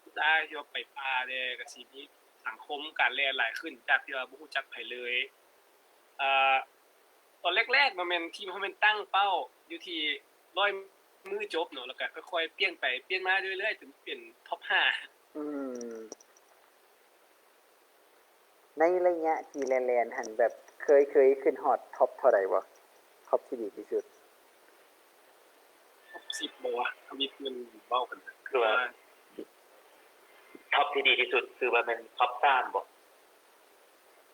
ລຸ້ນອ້າຍທີ່ວ່າໄປປ່າແດ່ ກະຊິມີສັງຄົມການແລ່ນຫຼາຍຂຶ້ນ ຈາກທີ່ວ່າບໍ່ຮູ້ຈັກໃຜເລີຍ. ເອີ ຕອນແລກໆ ມັນແມ່ນ ທີມເຮົາແມ່ນຕັ້ງເປົ້າຢູ່ທີ່ຮ້ອຍມື້ຈົບເນາະ ແລ້ວກະຄ່ອຍໆປ່ຽນໄປປ່ຽນມາເລື້ອຍໆ ຈົນເປັນທັອບຫ້າ. ອືມ ໃນໄລຍະທີ່ແລ່ນໆຫັ້ນ ແບບເຄີຍ ເຄີຍຂຶ້ນຮອດທັອບເທົ່າໃດບໍ່? ທັອບທີ່ດີທີ່ສຸດ ທັອບສິບບໍ່ວະ? ທຳອິດມັນເວົ້າກັນ ຄືວ່າ ວ່າ ທີ່ດີທີ່ສຸດຄືວ່າແມ່ນທັອບສາມບໍ?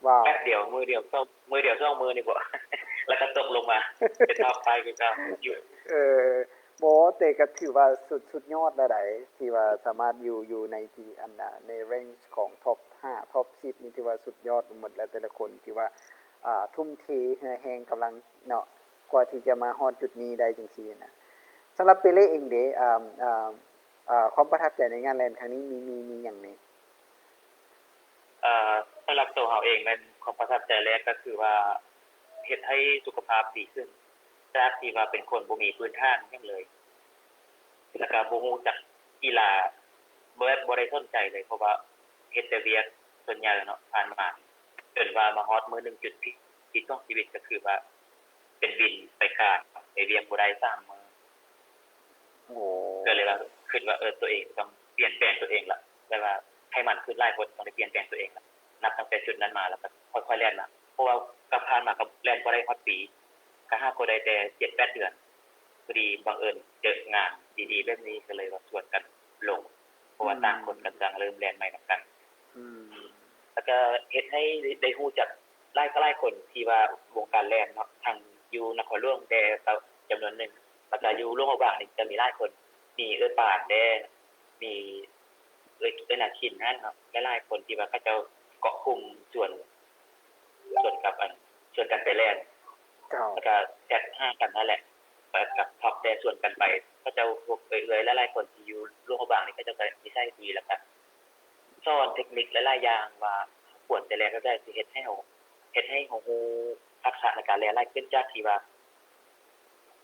ວ້າວ ແປັບດຽວ ມື້ດຽວ ສອງ ມື້ດຽວສອງມື້ນີ້ບໍ? ແລ້ວກໍຕົກລົງມາເປັນທັອບໄຟຄືເກົ່າຢູ່. ເອີ ບໍ່ ແຕ່ກໍຖືວ່າສຸດ ສຸດຍອດແລ້ວໃດ ທີ່ວ່າສາມາດຢູ່ ຢູ່ໃນທີ່ ອັນ ໃນເຣນຂອງທັອບຫ້າ ທັອບສິບນີ້ ຖືວ່າສຸດຍອດໝົດແລ້ວ ແຕ່ລະຄົນທີ່ວ່າ ອ່າ ທຸ່ມເທເຫື່ອແຮງກຳລັງເນາະ ກວ່າທີ່ຈະມາຮອດຈຸດນີ້ໄດ້ຈັ່ງຊີ້ນະ. ສຳລັບເປເລເອງເດ ອ່າ ອ່າ ຄວາມປະທັບໃຈໃນງານແລ່ນຄັ້ງນີ້ ມີ ມີ ມີຫຍັງແດ່? ເອີ ສຳລັບໂຕເຮົາເອງແມ່ນຄວາມປະທັບໃຈແລກກໍຄືວ່າ ເຮັດໃຫ້ສຸຂະພາບດີຂຶ້ນ ຈາກທີ່ວ່າເປັນຄົນບໍ່ມີພື້ນຖານຫຍັງເລີຍ ແລ້ວກໍບໍ່ຮູ້ຈັກກິລາ ແບບບໍ່ໄດ້ສົນໃຈເລີຍ ເພາະວ່າເຮັດແຕ່ວຽກສ່ວນໃຫຍ່ເນາະ ຜ່ານມາ ຈົນວ່າມາຮອດມື້ໜຶ່ງຈຸດພີກຂອງຊີວິດ ກໍຄືວ່າເປັນວິນໄປຂາຍ ໄປວຽກບໍ່ໄດ້ສາມມື້. ໂອ້ ກໍເລີຍວ່າຄິດວ່າ ເອີ ຕົວເອງຕ້ອງປ່ຽນແປງຕົວເອງລະ ແບບວ່າໃຫ້ໝັ້ນຂຶ້ນຫຼາຍ ກໍຕ້ອງໄດ້ປ່ຽນແປງຕົວເອງລະ. ນັບຕັ້ງແຕ່ຈຸດນັ້ນມາ ແລ້ວກໍຄ່ອຍໆແລ່ນມາ ເພາະວ່າກັບຜ່ານມາກໍແລ່ນບໍ່ໄດ້ຮອດປີ ກໍຫາກໍໄດ້ແຕ່ເຈັດແປດເດືອນ. ພໍດີບັງເອີນເຈີງານດີໆແບບນີ້ ກໍເລີຍວ່າຊວນກັນລົງ ເພາະວ່າ ອືມ ຕ່າງຄົນກໍຈັ່ງເລີ່ມແລ່ນໃໝ່ນຳກັນ. ອືມ ແລ້ວກໍເຮັດໃຫ້ໄດ້ ໄດ້ຮູ້ຈັກຫຼາຍ ຫຼາຍຄົນທີ່ວ່າວົງການແລ່ນເນາະ ທັງຢູ່ນະຄອນຫຼວງແດ່ ກໍຈຳນວນໜຶ່ງ ແລ້ວກໍຢູ່ຫຼວງພະບາງນີ້ກໍມີຫຼາຍຄົນ ມີເອື້ອຍປານແດ່ ມີເອື້ອຍ ເອື້ອຍນາຄິນຫັ້ນເນາະ ຫຼາຍໆຄົນທີ່ວ່າເຂົາເຈົ້າເກາະກຸ່ມຊວນ ຊວນກັບອັນ ຊວນກັນໄປແລ່ນ ເຈົ້າ ແລ້ວກໍແຊັດຫາກັນຫັ້ນແຫຼະ ແລ້ວກໍທັອບແດ່ຊວນກັນໄປ. ເຂົາເຈົ້າ ພວກເອື້ອຍໆຫຼາຍໆຄົນທີ່ຢູ່ຫຼວງພະບາງນີ້ ເຂົາເຈົ້າກໍນິໄສດີ ແລ້ວກໍສອນເທັກນິກຫຼາຍໆຢ່າງວ່າ ຄວນຈະແລ່ນແບບໃດ ຊິເຮັດໃຫ້ເຮົາ ເຮັດໃຫ້ເຮົາຮູ້ທັກສະໃນການແລ່ນຫຼາຍຂຶ້ນ ຈາກທີ່ວ່າ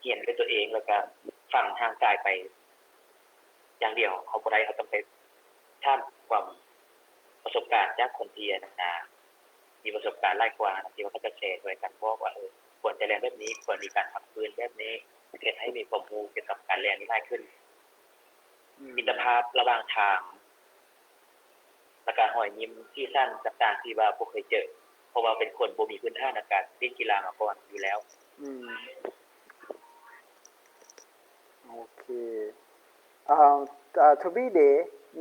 ຮຽນດ້ວຍຕົວເອງ ແລ້ວກໍຝັງຮ່າງກາຍໄປຢ່າງດຽວ ເຮົາບໍ່ໄດ້ ເຮົາຕ້ອງໄປຖາມຄວາມປະສົບການຈາກຄົນທີ່ ອັນນາ ມີປະສົບການຫຼາຍກວ່າ ທີ່ວ່າເຂົາຈະແຊຊ່ວຍກັນບອກວ່າ ເອີ ຄວນຈະແລ່ນແບບນີ້ ຄວນມີການພັກຟື້ນແບບນີ້ ເຮັດໃຫ້ມີຄວາມຮູ້ກ່ຽວກັບການແລ່ນນີ້ຫຼາຍຂຶ້ນ. ອືມ ມິດຕະພາບລະຫວ່າງທາງ ແລ້ວກະຮອຍຍິ້ມ ສີສັນຕ່າງໆ ທີ່ວ່າບໍ່ເຄີຍເຈີ ເພາະວ່າເປັນຄົນບໍ່ມີພື້ນຖານໃນການຫຼິ້ນກິລາມາກ່ອນຢູ່ແລ້ວ. ອືມ ໂອເຄ ອ່າ ອ່າ ໂທບີເດ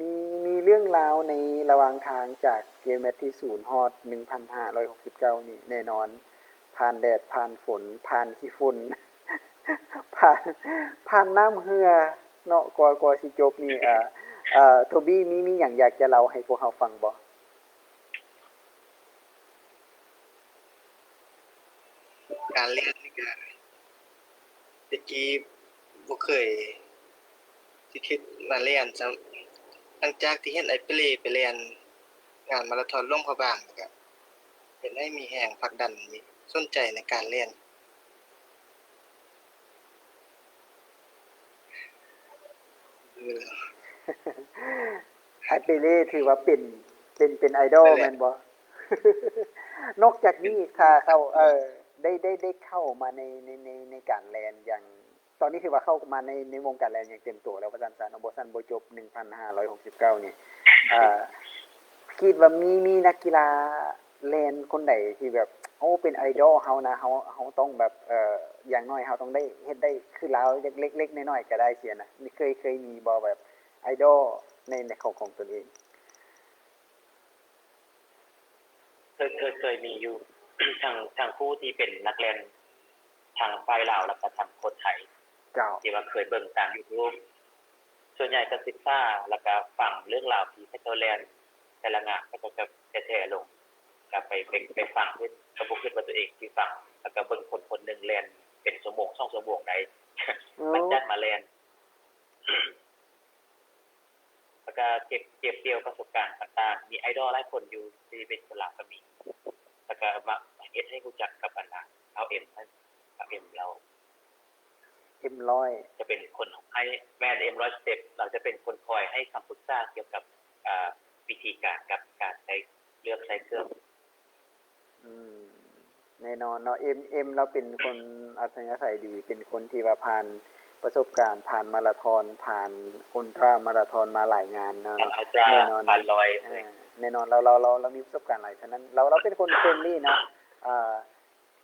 ມີ ມີເລື່ອງລາວໃນລະຫວ່າງທາງຈາກເກມແມັດທີສູນຮອດໜຶ່ງພັນຫ້າຮ້ອຍຫົກສິບເກົ້ານີ້ ແນ່ນອນ ຜ່ານແດດ ຜ່ານຝົນ ຜ່ານຂີ້ຝຸ່ນ ຜ່ານ ຜ່ານນ້ຳເຫື່ອເນາະ ກວ່າ ກວ່າຊິຈົບນີ້ ເອີ ເອີ ໂທບີ ມີ ມີຫຍັງຢາກຈະເລົ່າໃຫ້ພວກເຮົາຟັງບໍ່? ການແລ່ນນີ້ກະ ແຕ່ກີ້ບໍ່ເຄີຍຊິຄິດມາແລ່ນຊ້ຳ ຫຼັງຈາກທີ່ເຫັນອ້າຍເປເລໄປແລ່ນງານມາລາທອນຫຼວງພະບາງ ກະເຮັດໃຫ້ມີແຮງຜັກດັນ ມີ ສົນໃຈໃນການແລ່ນ. ເອີ ອ້າຍເປເລຖືວ່າເປັນ ເປັນ ເປັນໄອດອລແມ່ນບໍ່? ນອກຈາກນີ້ ຖ້າເຂົ້າ ເອີ ໄດ້ ໄດ້ ໄດ້ເຂົ້າມາໃນ ໃນ ໃນ ໃນການແລ່ນຢ່າງ ຕອນນີ້ຖືວ່າເຂົ້າມາໃນ ໃນວົງການແລ່ນຢ່າງເຕັມໂຕແລ້ວວ່າຊັ້ນຊະເນາະ ບໍ່ຊັ້ນບໍ່ຈົບໜຶ່ງພັນຫ້າຮ້ອຍຫົກສິບເກົ້ານີ້ ເອີ ຄິດວ່າມີ ມີນັກກິລາແລ່ນຄົນໃດທີ່ແບບ ໂອ້ ເປັນໄອດອລເຮົານະ ເຮົາ ເຮົາຕ້ອງແບບ ເອີ ຢ່າງໜ້ອຍເຮົາຕ້ອງໄດ້ເຮັດໄດ້ຄືລາວ ເລັກໆນ້ອຍໆກໍໄດ້ຊີ້ນະ ເຄີຍ ເຄີຍມີບໍ່ແບບໄອດອລໃນ ໃນຂອງ ຂອງຕົນເອງ? ເຄີຍ ເຄີຍ ເຄີຍມີຢູ່ ທັງ ທັງຜູ້ທີ່ເປັນນັກແລ່ນ ທັງຝ່າຍລາວ ແລ້ວກໍທັງຄົນໄທ ເຈົ້າ ທີ່ວ່າເຄີຍເບິ່ງຕາມຢູທູບ ສ່ວນໃຫຍ່ກໍສຶກສາ ແລ້ວກໍຟັງເລື່ອງລາວທີ່ເຂົາເຈົ້າແລ່ນ ແຕ່ລະງານເຂົາເຈົ້າຈະແຊໆລົງ ກໍໄປ ໄປ ໄປຟັງ ກໍບໍ່ຄິດວ່າຕົວເອງຊິຟັງ ແລ້ວກໍເບິ່ງຄົນຄົນໜຶ່ງແລ່ນເປັນຊົ່ວໂມງສອງຊົ່ວໂມງໄດ້ ໂອ້ ມັນຈັດມາແລ່ນ ແລ້ວກະເກັບ ເກັບກ່ຽວປະສົບການຕ່າງໆ ມີໄອດອລຫຼາຍຄົນຢູ່ທີ່ເປັນຄົນລາວກໍມີ ແລ້ວກະມາເຮັດໃຫ້ຮູ້ຈັກກັບອັນນ່າ ທ້າວເອັມ ທ້າວເອັມລາວ ເອັມຮ້ອຍ ຈະເປັນຄົນໃຫ້ ແມ່ນ ເອັມຮ້ອຍສະເຕັບ ລາວຈະເປັນຄົນຄອຍໃຫ້ຄຳປຶກສາກ່ຽວກັບ ອ່າ ວິທີການກັບການໃຊ້ ເລືອກໃຊ້ເຄື່ອງ. ອືມ ແນ່ນອນເນາະ ເອັມ ເອັມລາວເປັນຄົນອັດທະຍາໄສດີ ເປັນຄົນທີ່ວ່າຜ່ານປະສົບການ ຜ່ານມາລາທອນ ຜ່ານອຸນຕຣາມາລາທອນມາຫຼາຍງານເນາະ ອາ ແນ່ນອນ ຜ່ານຮ້ອຍ ເອີ ແນ່ນອນ ລາວ ລາວ ລາວ ລາວມີປະສົບການຫຼາຍ ສະນັ້ນລາວ ລາວເປັນຄົນເຟຣນລີເນາະ ອ່າ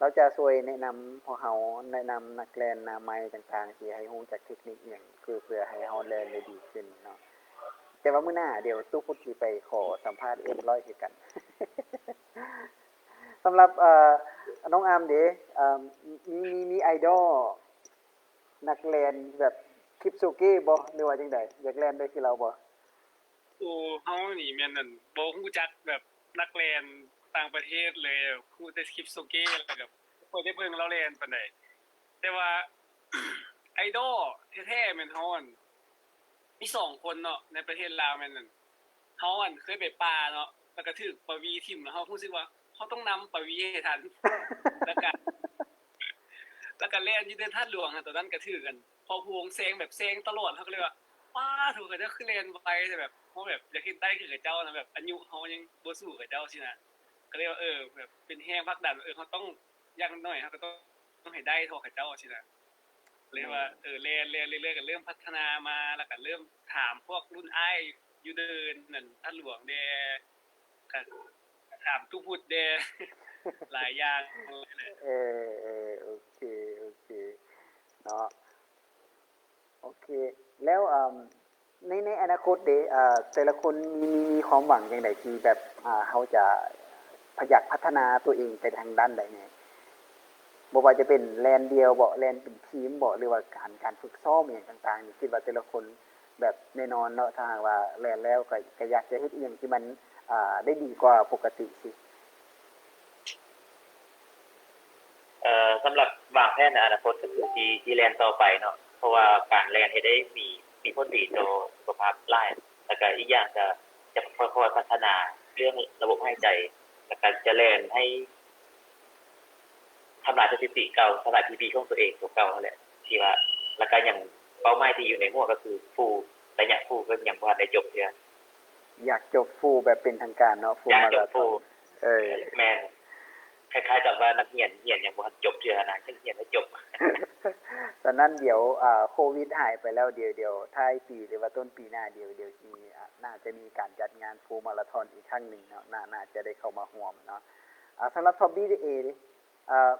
ລາວຈະຊ່ວຍແນະນຳພວກເຮົາ ແນະນຳນັກແລ່ນໜ້າໃໝ່ຕ່າງໆ ທີ່ໃຫ້ຮູ້ຈັກເທັກນິກຫຍັງ ຄືເພື່ອໃຫ້ເຮົາແລ່ນໄດ້ດີຂຶ້ນເນາະ. ແຕ່ວ່າມື້ໜ້າດຽວຕູ້ພຸດຊິໄປຂໍສຳພາດເອັມຮ້ອຍຄືກັນ. ສຳລັບ ເອີ ນ້ອງອາມເດ ເອີ ມີ ມີ ມີໄອດອລນັກແລ່ນແບບ Kipchoge ບໍ່ ຫຼືວ່າຈັ່ງໃດ? ຢາກແລ່ນໄດ້ຄືລາວບໍ່? ໂອ້ ເຮົານີ້ແມ່ນ ອັນ ບໍ່ຮູ້ຈັກແບບນັກແລ່ນຕ່າງປະເທດເລີຍ, ຮູ້ແຕ່ Kipchoge ແລ້ວກໍບໍ່ຄ່ອຍໄດ້ເບິ່ງລາວແລ່ນປານໃດ. ແຕ່ວ່າໄອດອລແທ້ໆແມ່ນເຮົາ ອັນ ມີສອງຄົນເນາະ ໃນປະເທດລາວແມ່ນ ອັນ ເຮົາ ອັນ ເຄີຍໄປປ່າເນາະ ແລ້ວກໍຖືກປາຫວີຖິ້ມ ແລ້ວເຮົາຮູ້ສຶກວ່າເຮົາຕ້ອງນຳປາຫວີໃຫ້ທັນ ແລ້ວກໍ ແລ້ວກໍແລ່ນຢູ່ໃນທາດຫຼວງຫັ້ນ ຕອນນັ້ນກໍຖືກ ອັນ ພໍ່ພູວງແຊງ ແບບແຊງຕະຫຼອດ ເຮົາກໍເລີຍວ່າ ປ້າໂທ້ ເຂົາເຈົ້າຄືແລ່ນໄວແທ້ ແບບເຮົາແບບຢາກເຮັດໄດ້ຄືເຂົາເຈົ້ານະ ແບບອາຍຸເຮົາຍັງບໍ່ສູ້ເຂົາເຈົ້າຊີ້ນະ ກໍເລີຍວ່າ ເອີ ແບບເປັນແຮງຜັກດັນ ເອີ ເຮົາຕ້ອງ ຢ່າງໜ້ອຍເຮົາກໍຕ້ອງໃຫ້ໄດ້ເທົ່າເຂົາເຈົ້າຊີ້ນະ. ເລີຍວ່າ ເອີ ແລ່ນ ແລ່ນເລື້ອຍໆ ກໍເລີ່ມພັດທະນາມາ ແລ້ວກໍເລີ່ມຖາມພວກລຸ້ນອ້າຍຢູ່ເດີ່ນນັ້ນ ທາດຫຼວງແດ່ ກໍຖາມຕູ້ພຸດແດ່ ຫຼາຍຢ່າງ. ເອີ ເອີ ໂອເຄ ໂອເຄເນາະ ໂອເຄ ແລ້ວ ເອີ ໃນ ໃນອະນາຄົດເດ ເອີ ແຕ່ລະຄົນມີ ມີ ມີຄວາມຫວັງຈັ່ງໃດທີ່ແບບ ເຮົາຈະຢາກພັດທະນາຕົວເອງໄປທາງດ້ານໃດແດ່? ບໍ່ວ່າຈະເປັນແລ່ນດ່ຽວເບາະ ແລ່ນເປັນທີມເບາະ ຫຼືວ່າການ ການຝຶກຊ້ອມອີ່ຫຍັງຕ່າງໆ ນີ້ ຄິດວ່າແຕ່ລະຄົນແບບແນ່ນອນເນາະ ຖ້າຫາກວ່າແລ່ນແລ້ວກໍ ກໍຢາກຈະເຮັດອີ່ຫຍັງທີ່ມັນ ເອີ ໄດ້ດີກວ່າປົກກະຕິຊິ. ເອີ ສຳລັບວາງແຜນໃນອະນາຄົດກໍຄືຊິ ຊິແລ່ນຕໍ່ໄປເນາະ ເພາະວ່າການແລ່ນເຮັດໃຫ້ມີ ມີຜົນດີຕໍ່ສຸຂະພາບຫຼາຍ ແລ້ວກໍອີກຢ່າງກໍຈະຄ່ອຍໆພັດທະນາເລື່ອງລະບົບຫາຍໃຈ ແລ້ວກໍຈະແລ່ນໃຫ້ ທຳລາຍສະຖິຕິເກົ່າ ທຳລາຍພີບີຂອງຕົວເອງຕົວເກົ່າຫັ້ນແຫຼະ ທີ່ວ່າ ແລ້ວກໍຍັງເປົ້າໝາຍທີ່ຢູ່ໃນຫົວກໍຄືຟູ ໄລຍະຟູກໍຍັງບໍ່ທັນໄດ້ຈົບເທື່ອ. ຢາກຈົບຟູແບບເປັນທາງການເນາະ ຟູມາລາທອນ. ເອີ ແມ່ນ ຄ້າຍໆກັບວ່ານັກຮຽນ ຮຽນຍັງບໍ່ທັນຈົບເທື່ອນະ ຈັ່ງຮຽນໃຫ້ຈົບ. ສະນັ້ນດຽວ ອາ ໂຄວິດຫາຍໄປແລ້ວ ດຽວ ດຽວທ້າຍປີ ຫຼືວ່າຕົ້ນປີໜ້າ ດຽວ ດຽວຊິ ອາ ໜ້າຈະມີການຈັດງານຟູມາລາທອນອີກຄັ້ງໜຶ່ງເນາະ ໜ້າ ໜ້າຈະໄດ້ເຂົ້າມາຮ່ວມເນາະ. ອາ ສຳລັບທອບບີເອ ເອີ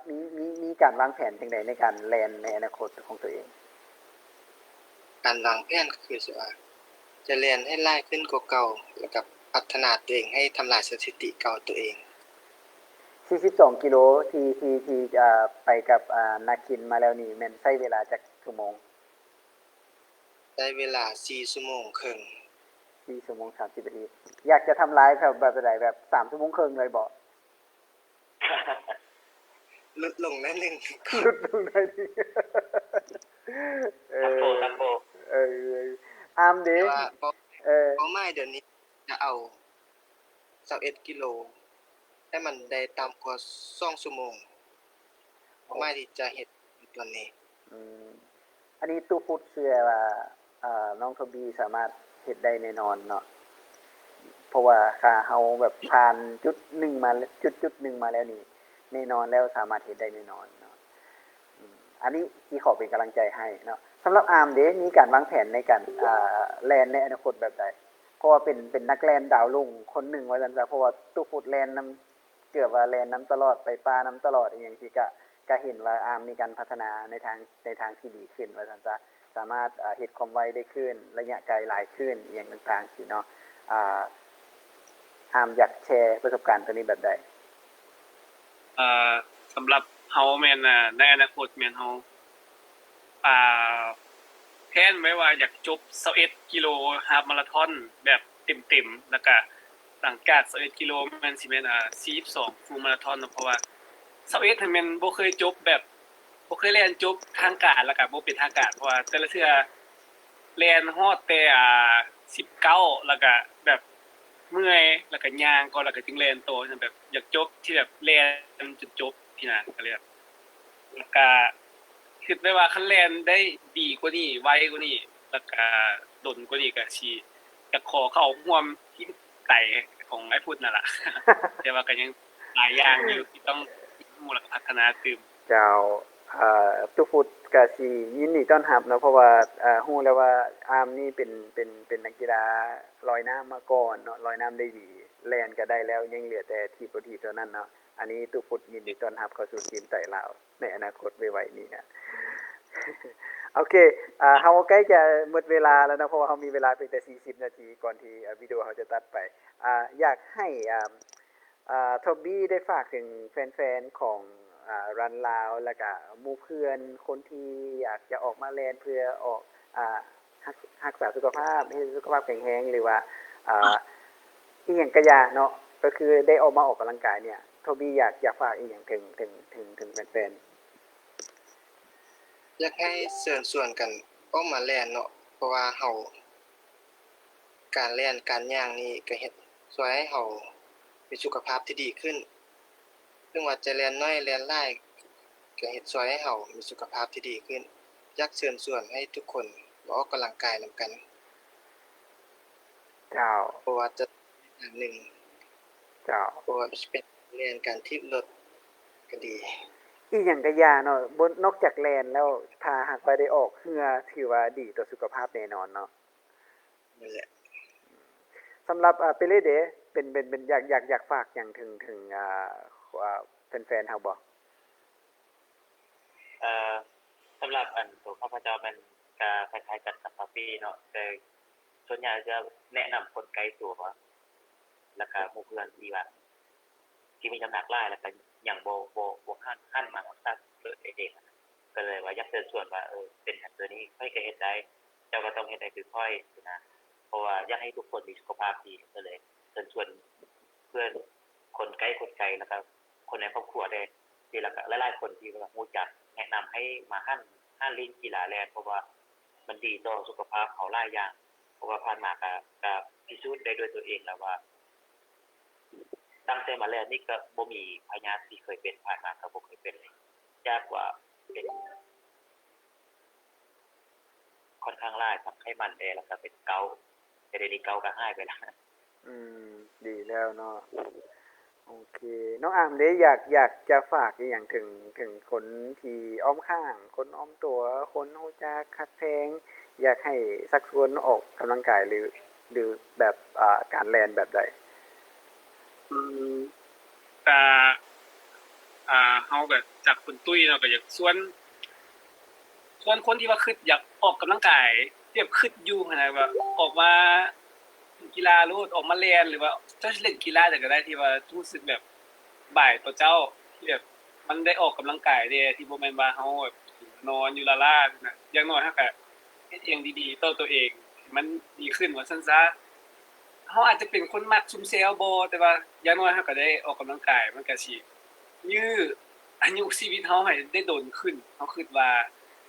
ມີ ມີ ມີການວາງແຜນຈັ່ງໃດໃນການແລ່ນໃນອະນາຄົດຂອງຕົວເອງ? ການວາງແຜນກໍຄືຊິວ່າ ຈະແລ່ນໃຫ້ຫຼາຍຂຶ້ນກວ່າເກົ່າ ແລ້ວກໍພັດທະນາຕົວເອງໃຫ້ທຳລາຍສະຖິຕິເກົ່າຕົວເອງ. ສີ່ສິບສອງກິໂລທີ່ ທີ່ ທີ່ ເອີ ໄປກັບ ອາ ນາຄິນມາແລ້ວນີ້ ແມ່ນໃຊ້ເວລາຈັກຊົ່ວໂມງ? ໃຊ້ເວລາສີ່ຊົ່ວໂມງເຄິ່ງ. ສີ່ຊົ່ວໂມງສາມສິບນາທີ. ຢາກຈະທຳລາຍແບບ ແບບໃດ? ແບບສາມຊົ່ວໂມງເຄິ່ງເລີຍບໍ? ຫຼຸດລົງໜ້ອຍໜຶ່ງ. ຫຼຸດລົງໜ້ອຍໜຶ່ງ. ເອີ ເອີ ອາມເດ? ແຕ່ວ່າເປົ້າ ເອີ ເປົ້າໝາຍດຽວນີ້ຈະເອົາຊາວເອັດກິໂລ ໃຫ້ມັນໄດ້ຕ່ຳກວ່າສອງຊົ່ວໂມງ. ເປົ້າໝາຍທີ່ຈະເຮັດຕອນນີ້. ອືມ ອັນນີ້ຕູ້ພຸດເຊື່ອວ່າ ເອີ ນ້ອງໂທບີສາມາດເຮັດໄດ້ແນ່ນອນເນາະ ເພາະວ່າຖ້າເຮົາແບບຜ່ານຈຸດໜຶ່ງມາ ຈຸດ ຈຸດໜຶ່ງມາແລ້ວນີ້ ແນ່ນອນແລ້ວສາມາດເຮັດໄດ້ແນ່ນອນເນາະ. ອືມ ອັນນີ້ຊິຂໍເປັນກຳລັງໃຈໃຫ້ເນາະ. ສຳລັບອາມເດ ມີການວາງແຜນໃນການ ເອີ ແລ່ນໃນອະນາຄົດແບບໃດ? ເພາະວ່າເປັນ ເປັນນັກແລ່ນດາວລຸງຄົນໜຶ່ງວ່າຊັ້ນຊະ ເພາະວ່າຕູ້ພຸດແລ່ນນຳ ເກືອບວ່າແລ່ນນຳຕະຫຼອດ ໄປປ່ານຳຕະຫຼອດອີ່ຫຍັງຊີ້ ກະ ກະເຫັນວ່າອາມມີການພັດທະນາໃນທາງ ໃນທາງທີ່ດີຂຶ້ນວ່າຊັ້ນຊະ ສາມາດ ເຮັດຄວາມໄວໄດ້ຂຶ້ນ ໄລຍະໄກຫຼາຍຂຶ້ນ ອີ່ຫຍັງຕ່າງໆຊີ້ເນາະ. ອາ ອາມຢາກແຊປະສົບການຕົວນີ້ແບບໃດ? ເອີ ສຳລັບເຮົາແມ່ນ ໃນອະນາຄົດແມ່ນເຮົາ ອາ ແພນໄວ້ວ່າຢາກຈົບຊາວເອັດກິໂລຮາບມາລາທອນແບບເຕັມໆ ແລ້ວກະຫຼັງຈາກຊາວເອັດກິໂລແມ່ນຊິແມ່ນ ອາ ສີ່ສິບສອງຟູມາລາທອນເນາະ ເພາະວ່າຊາວເອັດຫັ້ນແມ່ນບໍ່ເຄີຍຈົບແບບ ບໍ່ເຄີຍແລ່ນຈົບທາງການ ແລ້ວກະບໍ່ເປັນທາງການ ເພາະວ່າແຕ່ລະເທື່ອແລ່ນຮອດແຕ່ ອາ ສິບເກົ້າ ແລ້ວກະແບບເມື່ອຍ ແລ້ວກະຍ່າງກ່ອນ ແລ້ວກະຈຶ່ງແລ່ນຕໍ່ ແບບຢາກຈົບທີ່ແບບແລ່ນຈົນຈົບຊີ້ນະ ກະເລີຍແບບ ແລ້ວກະຄິດໄວ້ວ່າຄັນແລ່ນໄດ້ດີກວ່ານີ້ ໄວກວ່ານີ້ ແລ້ວກະດົນກວ່ານີ້ ກະຊິຢາກຂໍເຂົ້າຮ່ວມທີມໄຕຂອງອ້າຍພຸດນັ້ນລະ ແຕ່ວ່າກະຍັງຫຼາຍຢ່າງຢູ່ທີ່ຕ້ອງຮູ້ ແລ້ວກະພັດທະນາຕື່ມ. ເຈົ້າ ເອີ ຕູ້ພຸດກະຊິຍິນດີຕ້ອນຮັບເນາະ ເພາະວ່າ ເອີ ຮູ້ແລ້ວວ່າອາມນີ້ເປັນ ເປັນ ເປັນນັກກິລາລອຍນ້ຳມາກ່ອນເນາະ ລອຍນ້ຳໄດ້ດີ ແລ່ນກະໄດ້ແລ້ວ ຍັງເຫຼືອແຕ່ຖີບລົດຖີບເທົ່ານັ້ນເນາະ. ອັນນີ້ຕູ້ພຸດຍິນດີຕ້ອນຮັບເຂົ້າສູ່ທີມໄຕລາວໃນອະນາຄົດໄວໆນີ້ນະ. ໂອເຄ ອ່າ ເຮົາໃກ້ຈະໝົດເວລາແລ້ວເນາະ ເພາະວ່າເຮົາມີເວລາພຽງແຕ່ສີ່ສິບນາທີ ກ່ອນທີ່ ເອີ ວິດີໂອເຮົາຈະຕັດໄປ. ອ່າ ຢາກໃຫ້ ອ່າ ອ່າ ທອບບີ້ ໄດ້ຝາກເຖິງແຟນໆ ຂອງ ອ່າ ຣັນລາວ ແລ້ວກະໝູ່ເພື່ອນ ຄົນທີ່ຢາກຈະອອກມາແລ່ນເພື່ອອອກ ອ່າ ຮັກ ຮັກສາສຸຂະພາບ ໃຫ້ສຸຂະພາບແຂງແຮງ ຫຼືວ່າ ອ່າ ອີ່ຫຍັງກະຢ່າເນາະ ກໍຄືໄດ້ອອກມາອອກກຳລັງກາຍເນີ້ຍ ທອບບີ້ ຢາກ ຢາກຝາກອີ່ຫຍັງເຖິງ ເຖິງ ເຖິງ ເຖິງແຟນໆ? ຢາກໃຫ້ເຊີນຊວນກັນອອກມາແລ່ນເນາະ ເພາະວ່າເຮົາ ການແລ່ນການຍ່າງນີ້ກໍເຮັດຊ່ວຍໃຫ້ເຮົາມີສຸຂະພາບທີ່ດີຂຶ້ນ ເຖິງວ່າຈະແລ່ນໜ້ອຍແລ່ນຫຼາຍ ກໍເຮັດຊ່ວຍໃຫ້ເຮົາມີສຸຂະພາບທີ່ດີຂຶ້ນ. ຢາກເຊີນຊວນໃຫ້ທຸກຄົນມາອອກກຳລັງກາຍນຳກັນ. ເຈົ້າ. ບໍ່ວ່າຈະ ອັນໜຶ່ງ ເຈົ້າ ບໍ່ວ່າຈະເປັນແລ່ນ ການຖີບລົດກໍດີ ອີ່ຫຍັງກະຢ່າເນາະ ບໍ່ ນອກຈາກແລ່ນແລ້ວ ຖ້າຫາກວ່າໄດ້ອອກເຮືອ ຖືວ່າດີຕໍ່ສຸຂະພາບແນ່ນອນເນາະ. ນັ້ນແຫຼະ. ສຳລັບ ອ່າ ເປເລເດ ເປັນ ເປັນ ເປັນ ຢາກ ຢາກ ຢາກຝາກຫຍັງເຖິງ ເຖິງ ອ່າ ອ່າ ແຟນໆ ເຮົາບໍ່? ເອີ ສຳລັບອັນໂຕຂ້າພະເຈົ້າແມ່ນກະຄ້າຍໆກັນກັບທອບບີ້ເນາະ ແຕ່ສ່ວນໃຫຍ່ຈະແນະນຳຄົນໃກ້ຕົວ ແລ້ວກະໝູ່ເພື່ອນທີ່ວ່າ ທີ່ມີນ້ຳໜັກຫຼາຍ ແລ້ວກະຍັງບໍ່ ບໍ່ ບໍ່ຫັນ ຫັນມາຮັກສາເລີເອງ ກໍເລີຍວ່າຢາກເຊີນຊວນວ່າ ເອີ ເປັນຫຍັງໂຕນີ້ຂ້ອຍກໍເຮັດໄດ້ ເຈົ້າກໍຕ້ອງເຮັດໃຫ້ຄືຂ້ອຍຊີ້ນະ ເພາະວ່າຢາກໃຫ້ທຸກຄົນມີສຸຂະພາບດີ ກໍເລີຍເຊີນຊວນເພື່ອນຄົນໃກ້ຄົນໄກ ແລ້ວກໍຄົນໃນຄອບຄົວແດ່ ທີ່ ແລ້ວກໍຫຼາຍໆຄົນທີ່ວ່າຮູ້ຈັກ ແນະນຳໃຫ້ມາຫັນ ຫັນຫຼິ້ນກິລາແລ່ນ ເພາະວ່າມັນດີຕໍ່ສຸຂະພາບເຮົາຫຼາຍຢ່າງ ເພາະວ່າຜ່ານມາກໍ ກໍພິສູດໄດ້ດ້ວຍຕົວເອງແລ້ວວ່າ ຕັ້ງແຕ່ມາແລ່ນນີ້ກໍບໍ່ມີພະຍາດທີ່ເຄີຍເປັນ ຜ່ານມາກໍບໍ່ເຄີຍເປັນເລີຍ ຈາກວ່າເປັນຂ້ອນຂ້າງຫຼາຍ ທັງໄຂມັນແດ່ ແລ້ວກໍເປັນເກົາ ແຕ່ດຽວນີ້ເກົາກໍຫາຍໄປແລ້ວ. ອືມ ດີແລ້ວເນາະ. ໂອເຄ ນ້ອງອາມເດ ຢາກ ຢາກຈະຝາກອີ່ຫຍັງເຖິງ ເຖິງຄົນທີ່ອ້ອມຂ້າງ ຄົນອ້ອມຕົວ ຄົນຮູ້ຈັກ ຮັກແພງ ຢາກໃຫ້ຊັກຊວນອອກກຳລັງກາຍ ຫຼື ຫຼືແບບ ອ່າ ການແລ່ນແບບໃດ? ອືມ ກະ ອ່າ ເຮົາກະຈາກຄົນຕຸ້ຍເນາະ ກະຢາກຊວນ ຊວນຄົນທີ່ວ່າຄິດຢາກອອກກຳລັງກາຍ ແບບຄິດຢູ່ຫັ້ນນະ ວ່າອອກມາຫຼິ້ນກິລາໂລດ ອອກມາແລ່ນ ຫຼືວ່າເຈົ້າຊິຫຼິ້ນກິລາໃດກໍໄດ້ ທີ່ວ່າຮູ້ສຶກແບບບາຍຕໍ່ເຈົ້າ ທີ່ແບບມັນໄດ້ອອກກຳລັງກາຍແດ່ ທີ່ບໍ່ແມ່ນວ່າເຮົາແບບນອນຢູ່ລ້າໆ ຊີ້ນະ. ຢ່າງໜ້ອຍເຮົາກະເຮັດອີ່ຫຍັງດີໆຕໍ່ຕົວເອງໃຫ້ມັນດີຂຶ້ນວ່າຊັ້ນຊະ. ເຮົາອາດຈະເປັນຄົນມັກຊຸມແຊວບໍ່ ແຕ່ວ່າຢ່າງໜ້ອຍເຮົາກໍໄດ້ອອກກຳລັງກາຍ ມັນກໍຊິຍືດອາຍຸຊີວິດເຮົາໃຫ້ໄດ້ດົນຂຶ້ນ. ເຮົາຄິດວ່າ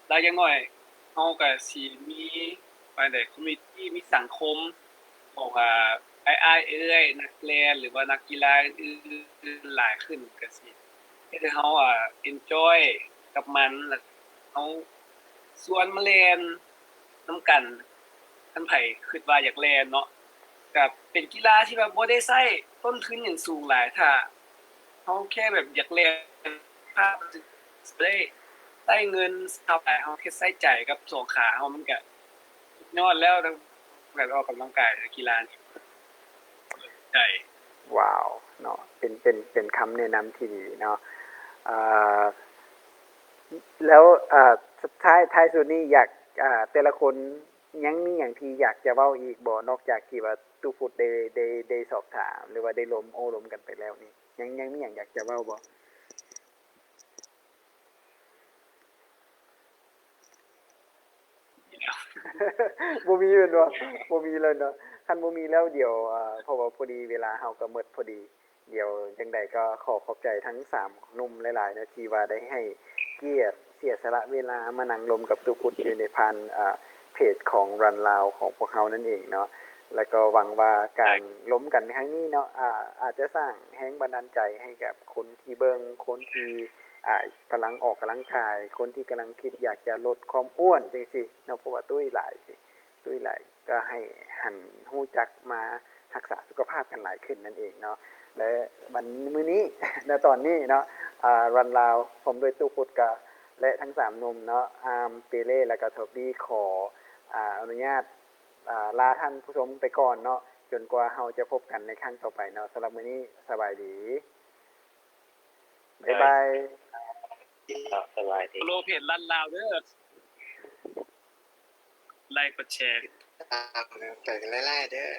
ແລ້ວຢ່າງໜ້ອຍເຮົາກໍຊິມີ ວ່າໃດ ຄອມມູນິຕີ້ ມີສັງຄົມຂອງ ອ່າ ອ້າຍໆ ເອື້ອຍໆ ນັກແລ່ນ ຫຼືວ່ານັກກິລາອື່ນໆຫຼາຍຂຶ້ນ ກໍຊິເຮັດໃຫ້ເຮົາ ອ່າ ເອັນຈອຍກັບມັນ ແລ້ວເຮົາຊວນມາແລ່ນ ນຳກັນ ຄັນໃຜຄິດວ່າຢາກແລ່ນເນາະ ກະເປັນກິລາທີ່ແບບບໍ່ໄດ້ໃຊ້ຕົ້ນທຶນຫຍັງສູງຫຼາຍ ຖ້າເຮົາແຄ່ແບບຢາກແລ່ນ ພາໄດ້ໃຊ້ເງິນເທົ່າໃດ ເຮົາເຮັດໃຊ້ໃຈກັບສອງຂາເຮົາ ມັນກະສຸດຍອດແລ້ວ ທັງການອອກກຳລັງກາຍ ແລະ ກິລານີ້. ໃຈ. ວ້າວ ເນາະ ເປັນ ເປັນ ເປັນຄຳແນະນຳທີ່ດີເນາະ. ເອີ ແລ້ວ ເອີ ສຸດທ້າຍ ທ້າຍສຸດນີ້ ຢາກ ເອີ ແຕ່ລະຄົນຍັງມີຫຍັງທີ່ຢາກຈະເວົ້າອີກບໍ່? ນອກຈາກທີ່ວ່າຕູ້ຟຸດໄດ້ ໄດ້ ໄດ້ສອບຖາມ ຫຼືວ່າໄດ້ລົມໂອ້ລົມກັນໄປແລ້ວນີ້ ຍັງ ຍັງມີຫຍັງຢາກຈະເວົ້າບໍ່? ບໍ່ມີແມ່ນບໍ່? ບໍ່ມີແລ້ວເນາະ. ຄັນບໍ່ມີແລ້ວ ດຽວ ເພາະວ່າພໍດີເວລາເຮົາກໍໝົດພໍດີ ດຽວຈັ່ງໃດກໍຂໍຂອບໃຈທັງສາມໜຸ່ມຫຼາຍໆເນາະ ທີ່ວ່າໄດ້ໃຫ້ກຽດເສຍສະຫຼະເວລາມານັ່ງລົມກັບຕູ້ຟຸດຢູ່ໃນຜ່ານ ເພຈຂອງຣັນລາວຂອງພວກເຮົານັ້ນເອງເນາະ. ແລ້ວກໍຫວັງວ່າການລົມກັນໃນຄັ້ງນີ້ເນາະ ອາດ ອາດຈະສ້າງແຮງບັນດານໃຈໃຫ້ກັບຄົນທີ່ເບິ່ງ ຄົນທີ່ ອາ ກຳລັງອອກກຳລັງກາຍ ຄົນທີ່ກຳລັງຄິດຢາກຈະລົດຄວາມອ້ວນຈັ່ງຊີ້ເນາະ ເພາະວ່າຕຸ້ຍຫຼາຍ ຕຸ້ຍຫຼາຍ ກໍໃຫ້ຫັນຮູ້ຈັກມາຮັກສາສຸຂະພາບກັນຫຼາຍຂຶ້ນນັ້ນເອງເນາະ. ແລະ ວັນ ມື້ນີ້ ໃນຕອນນີ້ເນາະ ອາ ຣັນລາວ ພ້ອມດ້ວຍຕູ້ຟຸດກະ ແລະ ທັງສາມໜຸ່ມເນາະ ອາມ ເປເລ ແລະ ກະທອບບີ້ ຂໍ ອາ ອະນຸຍາດ ອາ ລາທ່ານຜູ້ຊົມໄປກ່ອນເນາະ ຈົນກວ່າເຮົາຈະພົບກັນໃນຄັ້ງຕໍ່ໄປເນາະ. ສຳລັບມື້ນີ້ ສະບາຍດີ. ບາຍບາຍ. ສະບາຍດີ. ໂລເພດລັນລາວເດີ. ໄລ້ກົດແຊ ຕິດຕາມກັນໄປຫຼາຍໆເດີ້.